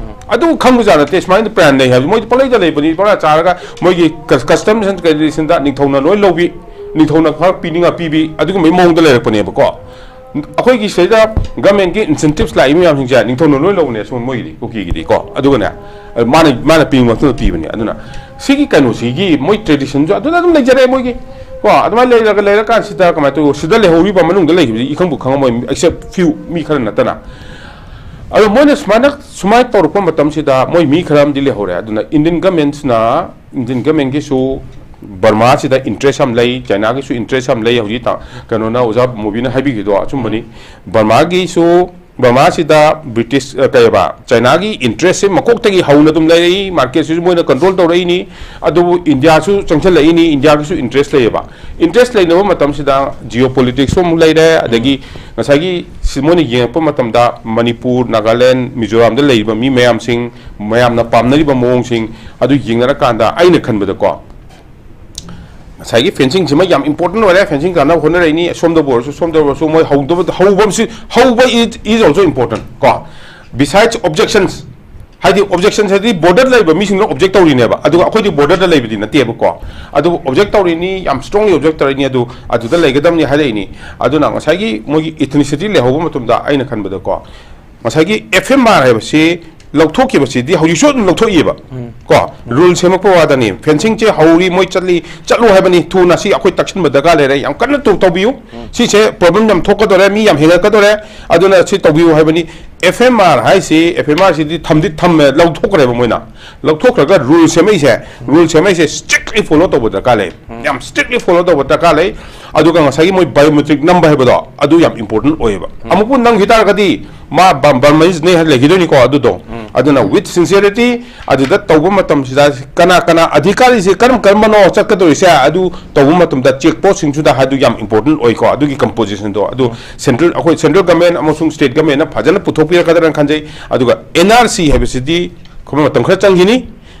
ꯑꯗꯨ ꯈꯪꯕꯖꯥꯠ ꯅꯠꯇꯦ, ꯁꯨꯃꯥꯏꯅ ꯄ꯭ꯂꯥꯟ ꯂꯩ ꯍꯥꯏꯕꯗꯤ ꯃꯣꯏꯗꯤ ꯄꯪꯂꯩꯗ ꯂꯩꯕꯅꯤ, ꯄꯪꯆꯥ ꯆꯥꯔꯒ ꯃꯣꯏꯒꯤ ꯀꯁ-, ꯀꯁꯇꯝꯁ ꯑꯦꯟ ꯀꯟꯗꯤꯁꯟꯗ ꯅꯤꯡꯊꯧꯅ ꯂꯣꯏ ꯂꯧꯕꯤ, ꯅꯤꯡꯊꯧꯅ ꯈꯔ ꯄꯤꯅꯤꯡꯉ ꯄꯤꯕꯤ, ꯑꯗꯨꯒꯨꯝꯕꯒꯤ ꯃꯑꯣꯡꯗ ꯂꯩꯔꯛꯄꯅꯦꯕꯀꯣ꯫ ꯑꯩꯈꯣꯏꯒꯤ ꯁꯤꯗꯩꯗ ꯒꯃꯦꯟꯒꯤ ꯏꯟꯁꯦꯟꯇꯤꯞꯁ ꯂꯥꯛꯏ ꯃꯌꯥꯝꯁꯤꯡꯁꯦ ꯅꯤꯡꯊꯧꯅ ꯂꯣꯏ ꯂꯧꯕꯅꯦ, ꯁꯨꯝ ꯃꯣꯏꯒꯤꯗꯤ, ꯀꯨꯀꯤꯒꯤꯗꯤ ꯀꯣ꯫ ꯑꯗꯨꯒꯅꯦ, ꯃꯥꯅ, ꯃꯥꯅ ꯄꯤꯅꯤꯡꯕ ꯃꯇꯝꯗ ꯄꯤꯕꯅꯦ꯫ ꯑꯗꯨꯅ ꯁꯤꯒꯤ ꯀꯩꯅꯣꯁꯤꯒꯤ ꯃꯣꯏ ꯇ꯭ꯔꯦꯗꯤꯁꯟꯁꯨ ꯑꯗꯨꯅ ꯑꯗꯨꯝ ꯂꯩꯖꯔꯛꯑꯦ ꯃꯣꯏꯒꯤ ꯀꯣ꯫ ꯑꯗꯨꯃꯥꯏꯅ ꯂꯩꯔꯒ, ꯂꯩꯔꯀꯥꯟꯁꯤꯗ ꯀꯃꯥꯏꯅ ꯇꯧ, ꯁꯤꯗ ꯂꯩꯍꯧꯔꯤꯕ ꯃꯅꯨꯡꯗ ꯂꯩꯈꯤꯕꯁꯤ ꯏꯈꯪꯕꯨ ꯈꯪꯉꯝꯃꯣꯏ, except few, ꯃꯤ ꯈꯔ ꯅꯠꯇꯅ꯫ ꯑꯗꯣ ꯃꯣꯏꯅ ꯁꯨꯃꯥꯏꯅ, ꯁꯨꯃꯥꯏꯅ ꯇꯧꯔꯛꯄ ꯃꯇꯝꯁꯤꯗ ꯃꯣꯏ ꯃꯤ ꯈꯔ ꯑꯃꯗꯤ ꯂꯩꯍꯧꯔꯦ꯫ ꯑꯗꯨꯅ ꯏꯟꯗꯤꯌꯟ ꯒꯃꯦꯟꯁꯤꯅ, ꯏꯟꯗꯤꯌꯟ ꯒꯃꯦꯟꯒꯤꯁꯨ ꯕꯔꯃꯥꯁꯤꯗ ꯏꯟꯇꯔꯦꯁ ꯌꯥꯝ ꯂꯩ, ꯆꯥꯏꯅꯥꯒꯤꯁꯨ ꯏꯟꯇꯔꯦꯁ ꯌꯥꯝ ꯂꯩ꯫ ꯍꯧꯖꯤꯛ ꯇ-, ꯀꯩꯅꯣꯅ, ꯑꯣꯖꯥ ꯃꯨꯕꯤꯅ ꯍꯥꯏꯕꯤꯈꯤꯗꯣ ꯑꯆꯨꯝꯕꯅꯤ꯫ ꯕꯔꯃꯥꯒꯤꯁꯨ, ꯕꯔꯃꯥꯁꯤꯗ ꯕ꯭ꯔꯤꯇꯤꯁ, ꯑ, ꯀꯩꯕ, ꯆꯥꯏꯅꯥꯒꯤ ꯏꯟꯇꯔꯦꯁꯁꯦ ꯃꯀꯣꯛꯇꯒꯤ ꯍꯧꯅ ꯑꯗꯨꯝ ꯂꯩꯔꯛꯏ, ꯃꯥꯔꯀꯦꯠꯁꯤꯁꯨ ꯃꯣꯏꯅ ꯀꯟꯇ꯭ꯔꯣꯜ ꯇꯧꯔꯛꯏꯅꯤ꯫ ꯑꯗꯨꯕꯨ ꯏꯟꯗꯤꯌꯥꯁꯨ ꯆꯪꯁꯤꯜꯂꯛꯏꯅꯤ, ꯏꯟꯗꯤꯌꯥꯒꯤꯁꯨ ꯏꯟꯇꯔꯦꯁ ꯂꯩꯌꯦꯕ꯫ ꯏꯟꯇꯔꯦꯁ ꯂꯩꯅꯕ ꯃꯇꯝꯁꯤꯗ ꯖꯤꯑꯣ ꯄꯣꯂꯤꯇꯤꯛꯁꯁꯨ ꯑꯃꯨꯛ ꯂꯩꯔꯦ, ꯑꯗꯒꯤ ꯉꯁꯥꯏꯒꯤ ꯁꯤ ꯃꯣꯏꯅ ꯌꯦꯡꯉꯛꯄ ꯃꯇꯝꯗ ꯃꯅꯤꯄꯨꯔ, ꯅꯥꯒꯥꯂꯦꯟ, ꯃꯤꯖꯣꯔꯥꯝꯗ ꯂꯩꯔꯤꯕ ꯃꯤ ꯃꯌꯥꯝꯁꯤꯡ, ꯃꯌꯥꯝꯅ ꯄꯥꯝꯅꯔꯤꯕ ꯃꯑꯣꯡꯁꯤꯡ ꯑꯗꯨ ꯌꯦꯡꯅꯔꯀꯥꯟꯗ ꯑꯩꯅ ꯈꯟꯕꯗꯀꯣ, ꯉꯁꯥꯏꯒꯤ ꯐꯦꯟꯁꯤꯡꯁꯤꯃ ꯌꯥꯝ ꯏꯝꯄꯣꯔꯇꯦꯟ ꯑꯣꯏꯔꯦ, ꯐꯦꯟꯁꯤꯡ ꯇꯥꯟꯅꯕ ꯍꯣꯠꯅꯔꯛꯏꯅꯤ, ꯁꯣꯝꯗꯕꯨ ꯑꯣꯏꯔꯁꯨ ꯁꯣꯝꯗꯕꯨ ꯑꯣꯏꯔꯁꯨ ꯃꯣꯏ ꯍꯧꯗꯕ, ꯍꯧꯕ ꯑꯃꯁꯨ, ꯍꯧꯕ is also important ꯀꯣ꯫ Besides objections, ꯍꯥꯏꯗꯤ ꯑꯣꯕꯖꯦꯛꯁꯟ ꯍꯥꯏꯗꯤ ꯕꯣꯔꯗꯔ ꯂꯩꯕ ꯃꯤꯁꯤꯡꯅ ꯑꯣꯕꯖꯦꯛ ꯇꯧꯔꯤꯅꯦꯕ, ꯑꯗꯨꯒ ꯑꯩꯈꯣꯏꯗꯤ ꯕꯣꯔꯗꯔꯗ ꯂꯩꯕꯗꯤ ꯅꯠꯇꯦꯕꯀꯣ꯫ ꯑꯗꯨꯕꯨ ꯑꯣꯕꯖꯦꯛ ꯇꯧꯔꯤꯅꯤ, ꯌꯥꯝ ꯁ꯭ꯇꯔꯣꯡꯂꯤ ꯑꯣꯕꯖꯦꯛ ꯇꯧꯔꯤꯅꯤ, ꯑꯗꯨ ꯑꯗꯨꯗ ꯂꯩꯒꯗꯕꯅꯤ ꯍꯥꯏꯔꯛꯏꯅꯤ꯫ ꯑꯗꯨꯅ ꯉꯁꯥꯏꯒꯤ ꯃꯣꯏꯒꯤ ꯏꯊꯅꯤꯁꯤꯇꯤ ꯂꯩꯍꯧꯕ ꯃꯇꯝꯗ ꯑꯩꯅ ꯈꯟꯕꯗꯀꯣ, ꯉꯁꯥꯏꯒꯤ ꯑꯦꯐ ꯑꯦꯝ ꯑꯥꯔ ꯍꯥꯏꯕꯁꯤ ꯂꯧꯊꯣꯛꯈꯤꯕꯁꯤꯗꯤ ꯍꯧꯖꯤꯛꯁꯨ ꯑꯗꯨꯝ ꯂꯧꯊꯣꯛꯏꯕ ꯀꯣ꯫ ꯔꯨꯜ ꯁꯦꯝꯃꯛꯄ ꯋꯥꯗꯅꯤ, ꯐꯦꯟꯁꯤꯡꯁꯦ ꯍꯧꯔꯤ, ꯃꯣꯏ ꯆꯠꯂꯤ, ꯆꯠꯂꯨ ꯍꯥꯏꯕꯅꯤ, ꯊꯨꯅ ꯁꯤ ꯑꯩꯈꯣꯏ ꯇꯛꯁꯤꯟꯕ ꯗꯔꯀꯥꯔ ꯂꯩꯔꯦ, ꯌꯥꯝ ꯀꯟꯅ ꯇꯧ-, ꯇꯧꯕꯤꯌꯨ꯫ ꯁꯤꯁꯦ ꯄ꯭ꯔꯣꯕ꯭ꯂꯦꯝ ꯌꯥꯝ ꯊꯣꯛꯀꯗꯧꯔꯦ, ꯃꯤ ꯌꯥꯝ ꯍꯦꯟꯒꯠꯀꯗꯧꯔꯦ, ꯑꯗꯨꯅ ꯁꯤ ꯇꯧꯕꯤꯌꯨ ꯍꯥꯏꯕꯅꯤ꯫ ꯑꯦꯐ ꯑꯦꯝ ꯑꯥꯔ ꯍꯥꯏꯁꯤ, ꯑꯦꯐ ꯑꯦꯝ ꯑꯥꯔ ꯁꯤꯗꯤ ꯊꯝꯗꯤ ꯊꯝꯃꯦ, ꯂꯧꯊꯣꯛꯈ꯭ꯔꯦꯕ ꯃꯣꯏꯅ꯫ ꯂꯧꯊꯣꯛꯈ꯭ꯔꯒ ꯔꯨꯜ ꯁꯦꯝꯃꯛꯏꯁꯦ, ꯔꯨꯜ ꯁꯦꯝꯃꯛꯏꯁꯦ ꯁ꯭ꯇ꯭ꯔꯤꯛꯂꯤ ꯐꯣꯂꯣ ꯇꯧꯕ ꯗꯔꯀꯥꯔ ꯂꯩ꯫ ꯌꯥꯝ ꯁ꯭ꯇꯔꯤꯛꯂꯤ ꯐꯣꯂꯣ ꯇꯧꯕ ꯗꯔꯀꯥꯔ ꯂꯩ꯫ ꯑꯗꯨꯒ ꯉꯁꯥꯏꯒꯤ ꯃꯣꯏ ꯕꯥꯏꯑꯣꯃꯦꯇ꯭ꯔꯤꯛ ꯅꯝꯕ ꯍꯥꯏꯕꯗꯣ, ꯑꯗꯨ ꯌꯥꯝ ꯏꯝꯄꯣꯔꯇꯦꯟ ꯑꯣꯏꯌꯦꯕ꯫ ꯑꯃꯨꯛꯄꯨ ꯅꯝꯈꯤ ꯇꯥꯔꯒꯗꯤ ꯃꯥ ꯕ-, ꯕꯔꯃꯅꯤꯁꯅꯦ ꯍꯥꯏꯅ ꯂꯩꯈꯤꯗꯣꯏꯅꯤꯀꯣ꯫ ꯑꯗꯨꯗꯣ, ꯑꯗꯨꯅ with sincerity, ꯑꯗꯨꯗ ꯇꯧꯕ ꯃꯇꯝꯁꯤꯗ ꯀꯅꯥ ꯀꯅꯥ ꯑꯙꯤꯀꯥꯔꯤꯁꯦ ꯀꯔꯝ ꯀꯔꯝꯕꯅꯣ ꯆꯠꯀꯗꯧꯔꯤꯁꯦ, ꯑꯗꯨ ꯇꯧꯕ ꯃꯇꯝꯗ ꯆꯦꯛ ꯄꯣꯁꯁꯤꯡꯁꯤꯗ ꯍꯥꯏꯗꯨ ꯌꯥꯝ ꯏꯝꯄꯣꯔꯇꯦꯟ ꯑꯣꯏꯀꯣ꯫ ꯑꯗꯨꯒꯤ ꯀꯝꯄꯣꯖꯤꯁꯟꯗꯣ ꯑꯗꯨ ꯁꯦꯟꯇ꯭ꯔꯦꯜ, ꯑꯩꯈꯣꯏ ꯁꯦꯟꯇ꯭ꯔꯦꯜ ꯒꯃꯦꯟ ꯑꯃꯁꯨꯡ ꯁ꯭ꯇꯦꯠ ꯒꯃꯦꯟꯅ ꯐꯖꯅ ꯄꯨꯊꯣꯛꯄꯤꯔꯛꯀꯗ꯭ꯔꯥꯅ ꯈꯟꯖꯩ꯫ ꯑꯗꯨꯒ ꯑꯦꯟ ꯑꯥꯔ ꯁꯤ ꯍꯥꯏꯕꯁꯤꯗꯤ ꯑꯩꯈꯣꯏ ꯃꯇꯝ ꯈꯔ ꯆꯪꯈꯤꯅꯤ꯫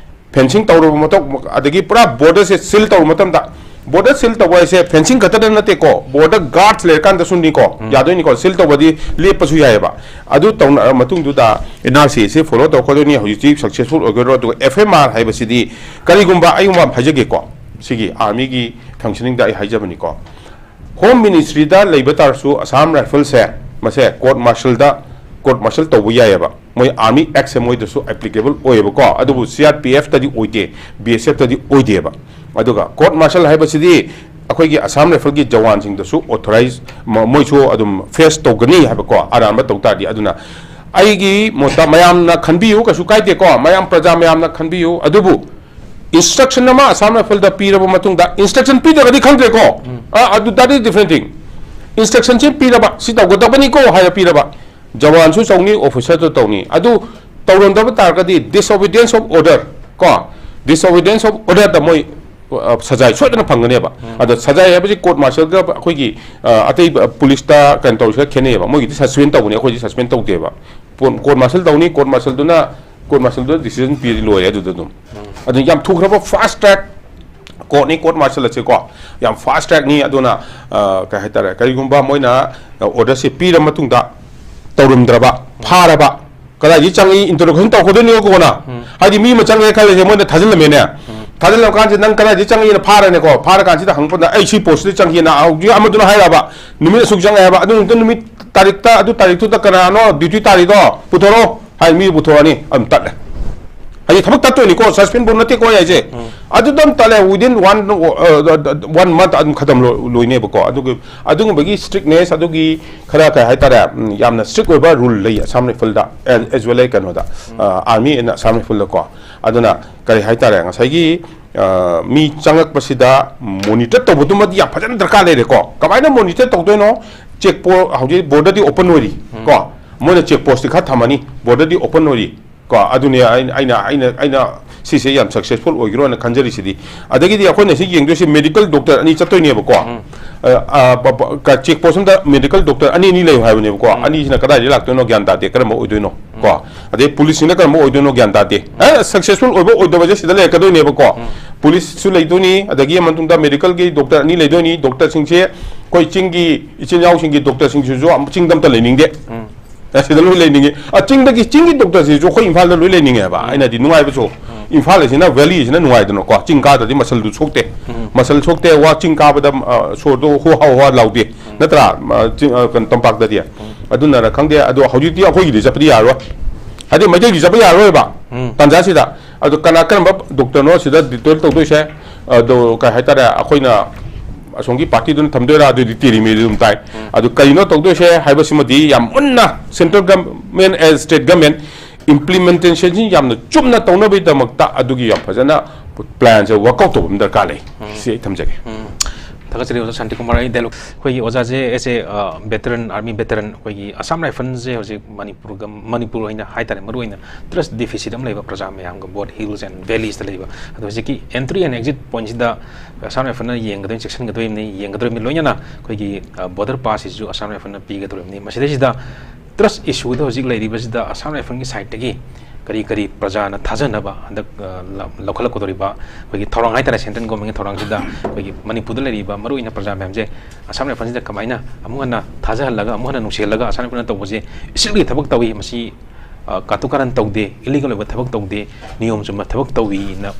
ꯐꯦꯟꯁꯤꯡ ꯇꯧꯔꯕ ꯃꯇꯨꯡ, ꯑꯗꯒꯤ ꯄꯨꯔꯥ ꯕꯣꯔꯗꯔꯁꯦ ꯁꯤꯜ ꯇꯧꯔꯕ ꯃꯇꯝꯗ, ꯕꯣꯔꯗꯔ ꯁꯤꯜ ꯇꯧꯕ ꯍꯥꯏꯁꯦ ꯐꯦꯟꯁꯤꯡ ꯈꯛꯇꯗ ꯅꯠꯇꯦꯀꯣ, ꯕꯣꯔꯗꯔ ꯒꯥꯔꯗꯁ ꯂꯩꯔꯀꯥꯟꯗꯁꯨꯅꯤꯀꯣ, ꯌꯥꯗꯣꯏꯅꯤꯀꯣ, ꯁꯤꯜ ꯇꯧꯕꯗꯤ ꯂꯦꯞꯄꯁꯨ ꯌꯥꯏꯑꯕ꯫ ꯑꯗꯨ ꯇꯧꯅꯔꯕ ꯃꯇꯨꯡꯗꯨꯗ ꯑꯦꯟ ꯑꯥꯔ ꯁꯤ ꯑꯁꯤ ꯐꯣꯂꯣ ꯇꯧꯔꯛꯀꯗꯣꯏꯅꯤ꯫ ꯍꯧꯖꯤꯛꯇꯤ ꯁꯛꯁꯦꯁꯐꯨꯜ ꯑꯣꯏꯒꯗ꯭ꯔꯣ? ꯑꯗꯨꯒ ꯑꯦꯐ ꯑꯦꯝ ꯑꯥꯔ ꯍꯥꯏꯕꯁꯤꯗꯤ, ꯀꯔꯤꯒꯨꯝꯕ ꯑꯩ ꯋꯥ ꯑꯃ ꯍꯥꯏꯖꯒꯦꯀꯣ, ꯁꯤꯒꯤ ꯑꯥꯔꯃꯤꯒꯤ ꯐꯪꯁꯅꯤꯡꯗ ꯑꯩ ꯍꯥꯏꯖꯕꯅꯤꯀꯣ, ꯍꯣꯝ ꯃꯤꯅꯤꯁꯇ꯭ꯔꯤꯗ ꯂꯩꯕ ꯇꯥꯔꯁꯨ ꯑꯁꯥꯝ ꯔꯥꯏꯐꯜꯁꯦ, ꯃꯁꯦ ꯀꯣꯔꯠ ꯃꯥꯔꯁꯜꯗ, ꯀꯣꯔꯠ ꯃꯥꯔꯁꯜ ꯇꯧꯕ ꯌꯥꯏꯑꯕ꯫ ꯃꯣꯏ ꯑꯥꯔꯃꯤ ꯑꯦꯛꯁꯦ ꯃꯣꯏꯗꯁꯨ ꯑꯦꯄ꯭ꯂꯤꯀꯦꯕꯜ ꯑꯣꯏꯌꯦꯕꯀꯣ, ꯑꯗꯨꯕꯨ ꯁꯤ ꯑꯥꯔ ꯄꯤ ꯑꯦꯐꯇꯗꯤ ꯑꯣꯏꯗꯦ, ꯕꯤ ꯑꯦꯁ ꯑꯦꯐꯇꯗꯤ ꯑꯣꯏꯗꯦꯕ꯫ ꯑꯗꯨꯒ ꯀꯣꯔꯠ ꯃꯥꯔꯁꯜ ꯍꯥꯏꯕꯁꯤꯗꯤ ꯑꯩꯈꯣꯏꯒꯤ ꯑꯁꯥꯝ ꯔꯥꯏꯐꯜꯒꯤ ꯖꯋꯥꯟꯁꯤꯡꯗꯁꯨ ꯑꯣꯊꯣꯔꯥꯏꯖ, ꯃ-, ꯃꯣꯏꯁꯨ ꯑꯗꯨꯝ ꯐꯦꯁ ꯇꯧꯒꯅꯤ ꯍꯥꯏꯕꯀꯣ, ꯑꯔꯥꯟꯕ ꯇꯧ ꯇꯥꯔꯗꯤ꯫ ꯑꯗꯨꯅ ꯑꯩꯒꯤ ꯃꯣꯠꯇ ꯃꯌꯥꯝꯅ ꯈꯟꯕꯤꯌꯨ, ꯀꯩꯁꯨ ꯀꯥꯏꯗꯦꯀꯣ, ꯃꯌꯥꯝ ꯄ꯭ꯔꯖꯥ ꯃꯌꯥꯝꯅ ꯈꯟꯕꯤꯌꯨ꯫ ꯑꯗꯨꯕꯨ ꯏꯟꯁꯇ꯭ꯔꯛꯁꯟ ꯑꯃ ꯑꯁꯥꯝ ꯔꯥꯏꯐꯜꯗ ꯄꯤꯔꯕ ꯃꯇꯨꯡꯗ, ꯏꯟꯁꯇ꯭ꯔꯛꯁꯟ ꯄꯤꯗ꯭ꯔꯒꯗꯤ ꯈꯪꯗ꯭ꯔꯦꯀꯣ꯫ ꯑ, ꯑꯗꯨ, that is different thing꯫ ꯏꯟꯁꯇ꯭ꯔꯛꯁꯟꯁꯤ ꯄꯤꯔꯕ, ꯁꯤ ꯇꯧꯒꯗꯕꯅꯤꯀꯣ ꯍꯥꯏꯔ ꯄꯤꯔꯕ, ꯖꯋꯥꯟꯁꯨ ꯇꯧꯅꯤ, ꯑꯣꯐꯤꯁꯔꯁꯨ ꯇꯧꯅꯤ꯫ ꯑꯗꯨ ꯇꯧꯔꯝꯗꯕ ꯇꯥꯔꯒꯗꯤ disobedience of order ꯀꯣ, disobedience of orderꯗ ꯃꯣꯏ, ꯑ, ꯁꯖꯥꯏ ꯁꯣꯏꯗꯅ ꯐꯪꯒꯅꯦꯕ꯫ ꯑꯗꯣ ꯁꯖꯥꯏ ꯍꯥꯏꯕꯁꯤ ꯀꯣꯔꯠ ꯃꯥꯔꯁꯜꯒ ꯑꯩꯈꯣꯏꯒꯤ, ꯑ, ꯑꯇꯩ, ꯑ, ꯄꯨꯂꯤꯁꯇ ꯀꯩꯅꯣ ꯇꯧꯔꯤꯁꯤꯒ ꯈꯦꯠꯅꯩꯌꯦꯕ꯫ ꯃꯣꯏꯒꯤꯗꯤ ꯁꯁꯄꯦꯟ ꯇꯧꯕꯅꯤ, ꯑꯩꯈꯣꯏꯗꯤ ꯁꯁꯄꯦꯟ ꯇꯧꯗꯦꯕ꯫ ꯀꯣꯔꯠ, ꯀꯣꯔꯠ ꯃꯥꯔꯁꯜ ꯇꯧꯅꯤ, ꯀꯣꯔꯠ ꯃꯥꯔꯁꯜꯗꯨꯅ, ꯀꯣꯔꯠ ꯃꯥꯔꯁꯜꯗꯨꯅ ꯗꯤꯁꯤꯖꯟ ꯄꯤꯔꯗꯤ ꯂꯣꯏꯔꯦ ꯑꯗꯨꯗ ꯑꯗꯨꯝ꯫ ꯑꯗꯨ ꯌꯥꯝ ꯊꯨꯈ꯭ꯔꯕ fast track ꯀꯣꯔꯠꯅꯤ, ꯀꯣꯔꯠ ꯃꯥꯔꯁꯦꯜ ꯑꯁꯤꯀꯣ, ꯌꯥꯝ ꯐꯥꯁ ꯇ꯭ꯔꯦꯛꯅꯤ꯫ ꯑꯗꯨꯅ, ꯑ, ꯀꯩ ꯍꯥꯏꯇꯥꯔꯦ, ꯀꯔꯤꯒꯨꯝꯕ ꯃꯣꯏꯅ ꯑꯣꯔꯗꯔꯁꯤ ꯄꯤꯔ ꯃꯇꯨꯡꯗ ꯇꯧꯔꯝꯗ꯭ꯔꯕ, ꯐꯥꯔꯕ, ꯀꯗꯥꯏꯗꯒꯤ ꯆꯪꯉꯤ, ꯏꯟꯇ꯭ꯔꯣꯗꯛꯁꯟ ꯇꯧꯔꯛꯀꯗꯣꯏꯅꯤꯀꯣ ꯀꯣꯟꯅ꯫ ꯎꯝ꯫ ꯍꯥꯏꯗꯤ ꯃꯤ ꯑꯃ ꯆꯪꯉꯦ ꯈꯜꯂꯁꯦ, ꯃꯣꯏꯅ ꯊꯥꯖꯤꯜꯂꯝꯃꯦꯅꯦ꯫ ꯎꯝ꯫ ꯊꯥꯖꯤꯜꯂꯝ ꯀꯥꯟꯁꯤꯗ ꯅꯪ ꯀꯗꯥꯏꯗꯒꯤ ꯆꯪꯉꯤꯅ ꯐꯥꯔꯅꯤꯀꯣ꯫ ꯐꯥꯔ ꯀꯥꯟꯁꯤꯗ ꯍꯪꯉꯛꯄꯗ ꯑꯩ ꯁꯤ ꯄꯣꯁꯁꯤꯗ ꯆꯪꯈꯤꯅ ꯍꯧꯖꯤꯛ ꯑꯃꯗꯨꯅ ꯍꯥꯏꯔꯛꯑꯕ, ꯅꯨꯃꯤꯠ ꯑꯁꯨꯛ ꯆꯪꯉꯦ ꯍꯥꯏꯕ, ꯑꯗꯨ ꯅꯨꯃꯤꯠꯇ, ꯅꯨꯃꯤꯠ ꯇꯥꯔꯤꯛꯇ, ꯑꯗꯨ ꯇꯥꯔꯤꯛꯇꯨꯗ ꯀꯅꯥꯅꯣ ꯗ꯭ꯌꯨꯇꯤ ꯇꯥꯔꯤꯗꯣ ꯄꯨꯊꯣꯔꯛꯑꯣ ꯍꯥꯏ, ꯃꯤ ꯄꯨꯊꯣꯔꯛꯑꯅꯤ, ꯑꯗꯨꯝ ꯇꯠꯂꯦ꯫ ꯍꯥꯏꯗꯤ ꯊꯕꯛ ꯇꯠꯇꯣꯏꯅꯤꯀꯣ, ꯁꯁꯄꯦꯟ ꯕꯣꯔꯗ ꯅꯠꯇꯦꯀꯣ ꯑꯩ ꯍꯥꯏꯁꯦ꯫ ꯎꯝ꯫ ꯑꯗꯨꯗ ꯑꯗꯨꯝ ꯇꯠꯂꯦ, within one, uh, one month ꯑꯗꯨꯝ ꯈꯇꯝ ꯂꯣ-, ꯂꯣꯏꯅꯦꯕꯀꯣ꯫ ꯑꯗꯨꯒꯤ, ꯑꯗꯨꯒꯨꯝꯕꯒꯤ ꯁ꯭ꯇ꯭ꯔꯤꯛꯅꯦꯁ, ꯑꯗꯨꯒꯤ ꯈꯔ ꯀꯩ ꯍꯥꯏꯇꯥꯔꯦ, ꯎꯝ, ꯌꯥꯝꯅ ꯁ꯭ꯇ꯭ꯔꯤꯛ ꯑꯣꯏꯕ ꯔꯨꯜ ꯂꯩ Assam ꯔꯥꯏꯐꯜꯗ, as, as well as ꯀꯩꯅꯣꯗ, ꯎꯝ꯫ ꯑ, ꯑꯥꯔꯃꯤ ꯑꯦꯟ ꯑꯁꯥꯝ ꯔꯥꯏꯐꯜꯗꯀꯣ꯫ ꯑꯗꯨꯅ ꯀꯔꯤ ꯍꯥꯏꯇꯥꯔꯦ, ꯉꯁꯥꯏꯒꯤ, ꯑ, ꯃꯤ ꯆꯪꯉꯛꯄꯁꯤꯗ ꯃꯣꯅꯤꯇꯔ ꯇꯧꯕꯗꯨꯃꯗꯤ ꯌꯥꯝ ꯐꯖꯅ ꯗꯔꯀꯥꯔ ꯂꯩꯔꯦꯀꯣ꯫ ꯀꯃꯥꯏꯅ ꯃꯣꯅꯤꯇꯔ ꯇꯧꯗꯣꯏꯅꯣ? ꯆꯦꯛ ꯄꯣ-, ꯍꯧꯖꯤꯛ ꯕꯣꯔꯗꯔꯗꯤ ꯑꯣꯄꯟ ꯑꯣꯏꯔꯤ ꯎꯝ꯫ ꯀꯣ, ꯃꯣꯏꯅ ꯆꯦꯛ ꯄꯣꯁꯇꯤ ꯈꯔ ꯊꯝꯃꯅꯤ, ꯕꯣꯔꯗꯔꯗꯤ ꯑꯣꯄꯟ ꯑꯣꯏꯔꯤ꯫ ꯀꯣ, ꯑꯗꯨꯅꯤ ꯑꯩꯅ, ꯑꯩꯅ, ꯑꯩꯅ, ꯑꯩꯅ ꯁꯤꯁꯦ ꯌꯥꯝ ꯁꯛꯁꯦꯁꯐꯨꯜ ꯑꯣꯏꯒꯦꯔꯣꯅ ꯈꯟꯖꯔꯤꯁꯤꯗꯤ꯫ ꯑꯗꯒꯤꯗꯤ ꯑꯩꯈꯣꯏꯅ ꯁꯤ ꯌꯦꯡꯗꯣꯏꯁꯤ ꯃꯦꯗꯤꯀꯜ ꯗꯣꯛꯇꯔ ꯑꯅꯤ ꯆꯠꯇꯣꯏꯅꯦꯕꯀꯣ꯫ ꯎꯝ꯫ ꯑ, ꯑ, ꯕ-, ꯕ-, ꯀ-, ꯆꯦꯛ ꯄꯣꯁ ꯑꯝꯗ ꯃꯦꯗꯤꯀꯜ ꯗꯣꯛꯇꯔ ꯑꯅꯤ, ꯑꯅꯤ ꯂꯩꯌꯨ ꯍꯥꯏꯕꯅꯦꯕꯀꯣ꯫ ꯎꯝ꯫ ꯑꯅꯤꯁꯤꯅ ꯀꯗꯥꯏꯗꯒꯤ ꯂꯥꯛꯇꯣꯏꯅꯣ ꯒ꯭ꯌꯥꯟ ꯇꯥꯗꯦ, ꯀꯔꯝꯕ ꯑꯣꯏꯗꯣꯏꯅꯣ ꯀꯣ꯫ ꯎꯝ꯫ ꯑꯗꯩ ꯄꯨꯂꯤꯁꯁꯤꯡꯅ ꯀꯔꯝꯕ ꯑꯣꯏꯗꯣꯏꯅꯣ ꯒ꯭ꯌꯥꯟ ꯇꯥꯗꯦ꯫ ꯎꯝ꯫ ꯑ, ꯁꯛꯁꯦꯁꯐꯨꯜ ꯑꯣꯏꯕ ꯑꯣꯏꯗꯕꯁꯦ ꯁꯤꯗ ꯂꯩꯔꯛꯀꯗꯣꯏꯅꯦꯕꯀꯣ꯫ ꯎꯝ꯫ ꯄꯨꯂꯤꯁꯁꯨ ꯂꯩꯗꯣꯏꯅꯤ, ꯑꯗꯒꯤ ꯑꯃ ꯃꯇꯨꯡꯗ ꯃꯦꯗꯤꯀꯜꯒꯤ ꯗꯣꯛꯇꯔ ꯑꯅꯤ ꯂꯩꯗꯣꯏꯅꯤ꯫ ꯗꯣꯛꯇꯔꯁꯤꯡꯁꯦ ꯑꯩꯈꯣꯏ ꯆꯤꯡꯒꯤ ꯏꯆꯤꯟ ꯏꯅꯥꯎꯁꯤꯡꯒꯤ ꯗꯣꯛꯇꯔꯁꯤꯡꯁꯤꯁꯨ ꯑꯃ ꯆꯤꯡꯗ ꯑꯝꯇ ꯂꯩꯅꯤꯡꯗꯦ꯫ ꯎꯝ꯫ ꯑꯁꯤꯗ ꯂꯣꯏ ꯂꯩꯅꯤꯡꯉꯤ꯫ ꯑ, ꯆꯤꯡꯗꯒꯤ, ꯆꯤꯡꯒꯤ ꯗꯣꯛꯇꯔꯁꯤꯁꯨ ꯑꯩꯈꯣꯏ ꯏꯝꯐꯥꯜꯗ ꯂꯣꯏ ꯂꯩꯅꯤꯡꯉꯦꯕ꯫ ꯎꯝ꯫ ꯑꯩꯅꯗꯤ ꯅꯨꯡꯉꯥꯏꯕꯁꯨ, ꯎꯝ꯫ ꯏꯝꯐꯥꯜ ꯑꯁꯤꯅ, ꯚꯦꯂꯤ ꯑꯁꯤꯅ ꯅꯨꯡꯉꯥꯏꯗꯅꯀꯣ꯫ ꯆꯤꯡ ꯀꯥꯗ꯭ꯔꯗꯤ ꯃꯁꯜꯗꯨ ꯁꯣꯛꯇꯦ꯫ ꯎꯝ꯫ ꯃꯁꯜ ꯁꯣꯛꯇꯦ, ꯋꯥ ꯆꯤꯡ ꯀꯥꯕꯗ, ꯑ, ꯁꯣꯔꯗꯣ ꯍꯨ ꯍꯥ ꯍꯨ ꯍꯥ ꯂꯥꯎꯗꯦ꯫ ꯎꯝ꯫ ꯅꯠꯇ꯭ꯔꯥ? ꯑ, ꯆꯤꯡ, ꯑ, ꯀꯩꯅꯣ, ꯇꯝꯄꯥꯛꯇꯗꯤ꯫ ꯎꯝ꯫ ꯑꯗꯨꯅꯔ ꯈꯪꯗꯦ, ꯑꯗꯣ ꯍꯧꯖꯤꯛꯇꯤ ꯑꯩꯈꯣꯏꯒꯤꯗꯤ ꯆꯠꯄꯗꯤ ꯌꯥꯔꯣꯏ꯫ ꯍꯥꯏꯗꯤ ꯃꯩꯇꯩꯒꯤ ꯆꯠꯄ ꯌꯥꯔꯣꯏꯕ ꯎꯝ꯫ ꯇꯥꯟꯖꯥꯁꯤꯗ꯫ ꯑꯗꯣ ꯀꯅꯥ, ꯀꯔꯝꯕ ꯗꯣꯛꯇꯔꯅꯣ ꯁꯤꯗ ꯗꯤꯇꯦꯜ ꯇꯧꯗꯣꯏꯁꯦ? ꯑꯗꯣ ꯀꯩ ꯍꯥꯏꯇꯥꯔꯦ, ꯑꯩꯈꯣꯏꯅ ꯑꯁꯣꯝꯒꯤ ꯄꯥꯔꯇꯤꯗꯨꯅ ꯊꯝꯗꯣꯏꯔꯥ, ꯑꯗꯨꯗꯤ ꯇꯦꯔꯤꯃꯦꯗꯤ ꯑꯗꯨꯝ ꯇꯥꯏ꯫ ꯎꯝ꯫ ꯑꯗꯨ ꯀꯔꯤꯅꯣ ꯇꯧꯗꯣꯏꯁꯦ ꯍꯥꯏꯕꯁꯤꯃꯗꯤ ꯌꯥꯝ ꯃꯨꯟꯅ central government and state government implementation ꯁꯤ ꯌꯥꯝꯅ ꯆꯨꯝꯅ ꯇꯧꯅꯕꯒꯤꯗꯃꯛꯇ ꯑꯗꯨꯒꯤ ꯌꯥꯝ ꯐꯖꯅ plan ꯁꯦ work out ꯇꯧꯕ ꯑꯃ ꯗꯔꯀꯥꯔ ꯂꯩ꯫ ꯎꯝ꯫ ꯁꯤ ꯑꯩ ꯊꯝꯖꯒꯦ꯫ ꯎꯝ꯫ ꯊꯥꯒꯠꯆꯔꯤ ꯑꯣꯖꯥ ꯁꯥꯟꯇꯤꯀꯨꯃꯥꯔ꯫ ꯑꯩ dialogue, ꯑꯩꯈꯣꯏꯒꯤ ꯑꯣꯖꯥꯁꯦ as a, ꯑ, veteran, army veteran, ꯑꯩꯈꯣꯏꯒꯤ ꯑꯁꯥꯝ ꯔꯥꯏꯐꯜꯁꯦ ꯍꯧꯖꯤꯛ ꯃꯅꯤꯄꯨꯔꯒ, ꯃꯅꯤꯄꯨꯔ ꯑꯣꯏꯅ ꯍꯥꯏꯇꯥꯔꯦ, ꯃꯔꯨ ꯑꯣꯏꯅ trust deficit ꯑꯃ ꯂꯩꯕ, ꯄ꯭ꯔꯖꯥ ꯃꯌꯥꯝꯒ both hills and valleys ꯇ ꯂꯩꯕ꯫ ꯑꯗꯣ ꯍꯧꯖꯤꯛꯀꯤ entry and exit point ꯁꯤꯗ ꯑꯁꯥꯝ ꯔꯥꯏꯐꯜꯅ ꯌꯦꯡꯒꯗꯣꯏꯅꯤ, ꯆꯦꯛꯁꯤꯟꯒꯗꯣꯏꯅꯤ, ꯌꯦꯡꯒꯗꯣꯏꯅꯤ꯫ ꯂꯣꯏꯅꯅ ꯑꯩꯈꯣꯏꯒꯤ, ꯑ, border pass ꯁꯤꯁꯨ ꯑꯁꯥꯝ ꯔꯥꯏꯐꯜꯅ ꯄꯤꯒꯗꯧꯔꯤꯕꯅꯤ꯫ ꯃꯁꯤꯗꯩꯁꯤꯗ trust issue ꯗ ꯍꯧꯖꯤꯛ ꯂꯩꯔꯤꯕꯁꯤꯗ ꯑꯁꯥꯝ ꯔꯥꯏꯐꯜꯒꯤ side ꯇꯒꯤ ꯀꯔꯤ ꯀꯔꯤ ꯄ꯭ꯔꯖꯥꯅ ꯊꯥꯖꯅꯕ ꯍꯟꯗꯛ, ꯑ, ꯂ-, ꯂꯧꯈꯠꯂꯛꯀꯗꯧꯔꯤꯕ ꯑꯩꯈꯣꯏꯒꯤ ꯊꯧꯔꯥꯡ ꯍꯥꯏꯇꯥꯔꯦ, central government ꯀꯤ ꯊꯧꯔꯥꯡꯁꯤꯗ ꯑꯩꯈꯣꯏꯒꯤ ꯃꯅꯤꯄꯨꯔꯗ ꯂꯩꯔꯤꯕ ꯃꯔꯨꯑꯣꯏꯅ ꯄ꯭ꯔꯖꯥ ꯃꯌꯥꯝꯁꯦ Assam Rifles ꯁꯤꯗ ꯀꯃꯥꯏꯅ ꯑꯃꯨꯛ ꯍꯟꯅ ꯊꯥꯖꯍꯜꯂꯒ, ꯑꯃꯨꯛ ꯍꯟꯅ ꯅꯨꯡꯁꯤꯍꯜꯂꯒ Assam Rifles ꯅ ꯇꯧꯕꯁꯦ ꯏꯁꯤꯜꯒꯤ ꯊꯕꯛ ꯇꯧꯏ, ꯃꯁꯤ, ꯑ, ꯀꯥꯇꯨ ꯀꯥꯔꯟ ꯇꯧꯗꯦ, illegal ꯑꯣꯏꯕ ꯊꯕꯛ ꯇꯧꯗꯦ, ꯅꯤꯌꯣꯝ ꯆꯨꯝꯕ ꯊꯕꯛ ꯇꯧꯏꯅ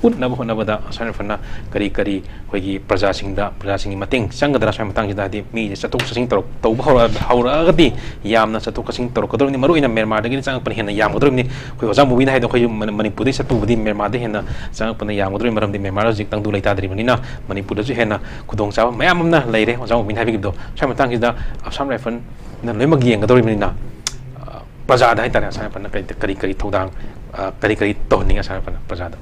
ꯎꯠꯅꯕ ꯍꯣꯠꯅꯕꯗ Assam Rifles ꯅ ꯀꯔꯤ ꯀꯔꯤ ꯑꯩꯈꯣꯏꯒꯤ ꯄ꯭ꯔꯖꯥꯁꯤꯡꯗ, ꯄ꯭ꯔꯖꯥꯁꯤꯡꯒꯤ ꯃꯇꯦꯡ ꯆꯪꯒꯗ꯭ꯔꯥ ꯁ꯭ꯋꯥꯏ ꯃꯇꯥꯡꯁꯤꯗ? ꯍꯥꯏꯗꯤ ꯃꯤꯁꯦ ꯆꯠꯊꯣꯛ ꯆꯠꯁꯤꯟ ꯇꯧꯔꯛ-, ꯇꯧꯕ ꯍꯧꯔꯛ-, ꯍꯧꯔꯛꯑꯒꯗꯤ ꯌꯥꯝꯅ ꯆꯠꯊꯣꯛ ꯆꯠꯁꯤꯟ ꯇꯧꯔꯛꯀꯗꯧꯔꯤꯕꯅꯤ꯫ ꯃꯔꯨꯑꯣꯏꯅ ꯃ꯭ꯌꯥꯟꯃꯥꯔꯗꯒꯤꯅ ꯆꯪꯉꯛꯄꯅ ꯍꯦꯟꯅ ꯌꯥꯝꯒꯗꯧꯔꯤꯕꯅꯤ꯫ ꯑꯩꯈꯣꯏ ꯑꯣꯖꯥ ꯃꯨꯕꯤꯅ ꯍꯥꯏꯗꯣ ꯑꯩꯈꯣꯏ ꯃꯅꯤ-, ꯃꯅꯤꯄꯨꯔꯗꯒꯤ ꯆꯠꯄꯕꯨꯗꯤ ꯃ꯭ꯌꯥꯟꯃꯥꯔꯗ ꯍꯦꯟꯅ ꯆꯪꯉꯛꯄꯅ ꯌꯥꯝꯒꯗꯧꯔꯤꯕꯅꯤ, ꯃꯔꯝꯗꯤ ꯃ꯭ꯌꯥꯟꯃꯥꯔꯗ ꯍꯧꯖꯤꯛ ꯇꯪꯗꯨ ꯂꯩꯇꯥꯗ꯭ꯔꯤꯕꯅꯤꯅ ꯃꯅꯤꯄꯨꯔꯗꯁꯨ ꯍꯦꯟꯅ ꯈꯨꯗꯣꯡꯆꯥꯕ ꯃꯌꯥꯝ ꯑꯃ ꯂꯩꯔꯦ꯫ ꯑꯣꯖꯥ ꯃꯨꯕꯤꯅ ꯍꯥꯏꯕꯤꯈꯤꯕꯗꯣ ꯁ꯭ꯋꯥꯏ ꯃꯇꯥꯡꯁꯤꯗ Assam Rifles ꯅ ꯂꯣꯏꯅꯃꯛ ꯌꯦꯡꯒꯗꯧꯔꯤꯕꯅꯤꯅ, ꯑ, ꯄ꯭ꯔꯖꯥꯗ ꯍꯥꯏꯇꯥꯔꯦ, Assam Rifles ꯅ ꯀꯔꯤ, ꯀꯔꯤ, ꯀꯔꯤ ꯊꯧꯗꯥꯡ, ꯑ, ꯀꯔꯤ, ꯀꯔꯤ ꯇꯧꯍꯟꯅꯤꯡꯉꯤ Assam Rifles ꯅ ꯄ꯭ꯔꯖꯥꯗ?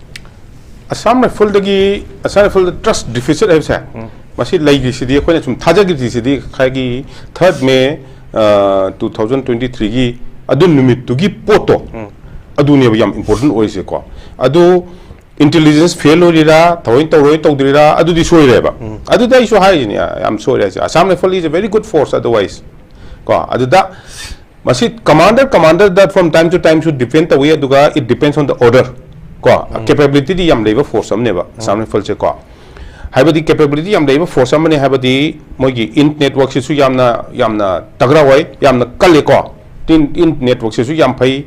Assam Rifles ꯗꯒꯤ, Assam Rifles ꯗ trust deficit ꯍꯥꯏꯕꯁꯦ, ꯎꯝ꯫ ꯃꯁꯤ ꯂꯩꯈ꯭ꯔꯤꯁꯤꯗꯤ, ꯑꯩꯈꯣꯏꯅ ꯁꯨꯝ ꯊꯥꯖꯈ꯭ꯔꯤꯁꯤꯗꯤ ꯉꯁꯥꯏꯒꯤ third May, ꯑ, two thousand twenty-three ꯒꯤ ꯑꯗꯨ ꯅꯨꯃꯤꯠꯇꯨꯒꯤ ꯄꯣꯠꯇꯣ, ꯎꯝ꯫ ꯑꯗꯨꯅꯦꯕ ꯌꯥꯝ important ꯑꯣꯏꯔꯤꯁꯦꯀꯣ꯫ ꯑꯗꯨ intelligence fail ꯑꯣꯏꯔꯤꯔꯥ, ꯊꯑꯣꯏ ꯇꯧꯔꯣꯏ ꯇꯧꯗ꯭ꯔꯤꯔꯥ, ꯑꯗꯨꯗꯤ ꯁꯣꯏꯔꯦꯕ꯫ ꯎꯝ꯫ ꯑꯗꯨꯗꯤ ꯑꯩꯁꯨ ꯍꯥꯏꯔꯤꯁꯤꯅꯦ, ꯌꯥꯝ ꯁꯣꯏꯔꯦ ꯍꯥꯏꯁꯦ꯫ Assam Rifles is a very good force otherwise꯫ ꯀꯣ, ꯑꯗꯨꯗ ꯃꯁꯤ commander, commander the from time to time ꯁꯨ depend ꯇꯧꯏ, ꯑꯗꯨꯒ it depends on the order꯫ ꯀꯣ, ꯎꯝ꯫ Capability ꯗꯤ ꯌꯥꯝ ꯂꯩꯕ force ꯑꯃꯅꯦꯕ, ꯎꯝ꯫ Assam Rifles ꯁꯦ ꯀꯣ꯫ ꯍꯥꯏꯕꯗꯤ capability ꯌꯥꯝ ꯂꯩꯕ force ꯑꯃꯅꯤ, ꯍꯥꯏꯕꯗꯤ ꯃꯣꯏꯒꯤ int network ꯁꯤꯁꯨ ꯌꯥꯝꯅ, ꯌꯥꯝꯅ ꯇꯒ꯭ꯔꯥ ꯑꯣꯏ, ꯌꯥꯝꯅ ꯀꯜꯂꯦꯀꯣ꯫ Int, int network ꯁꯤꯁꯨ ꯌꯥꯝ ꯐꯩ꯫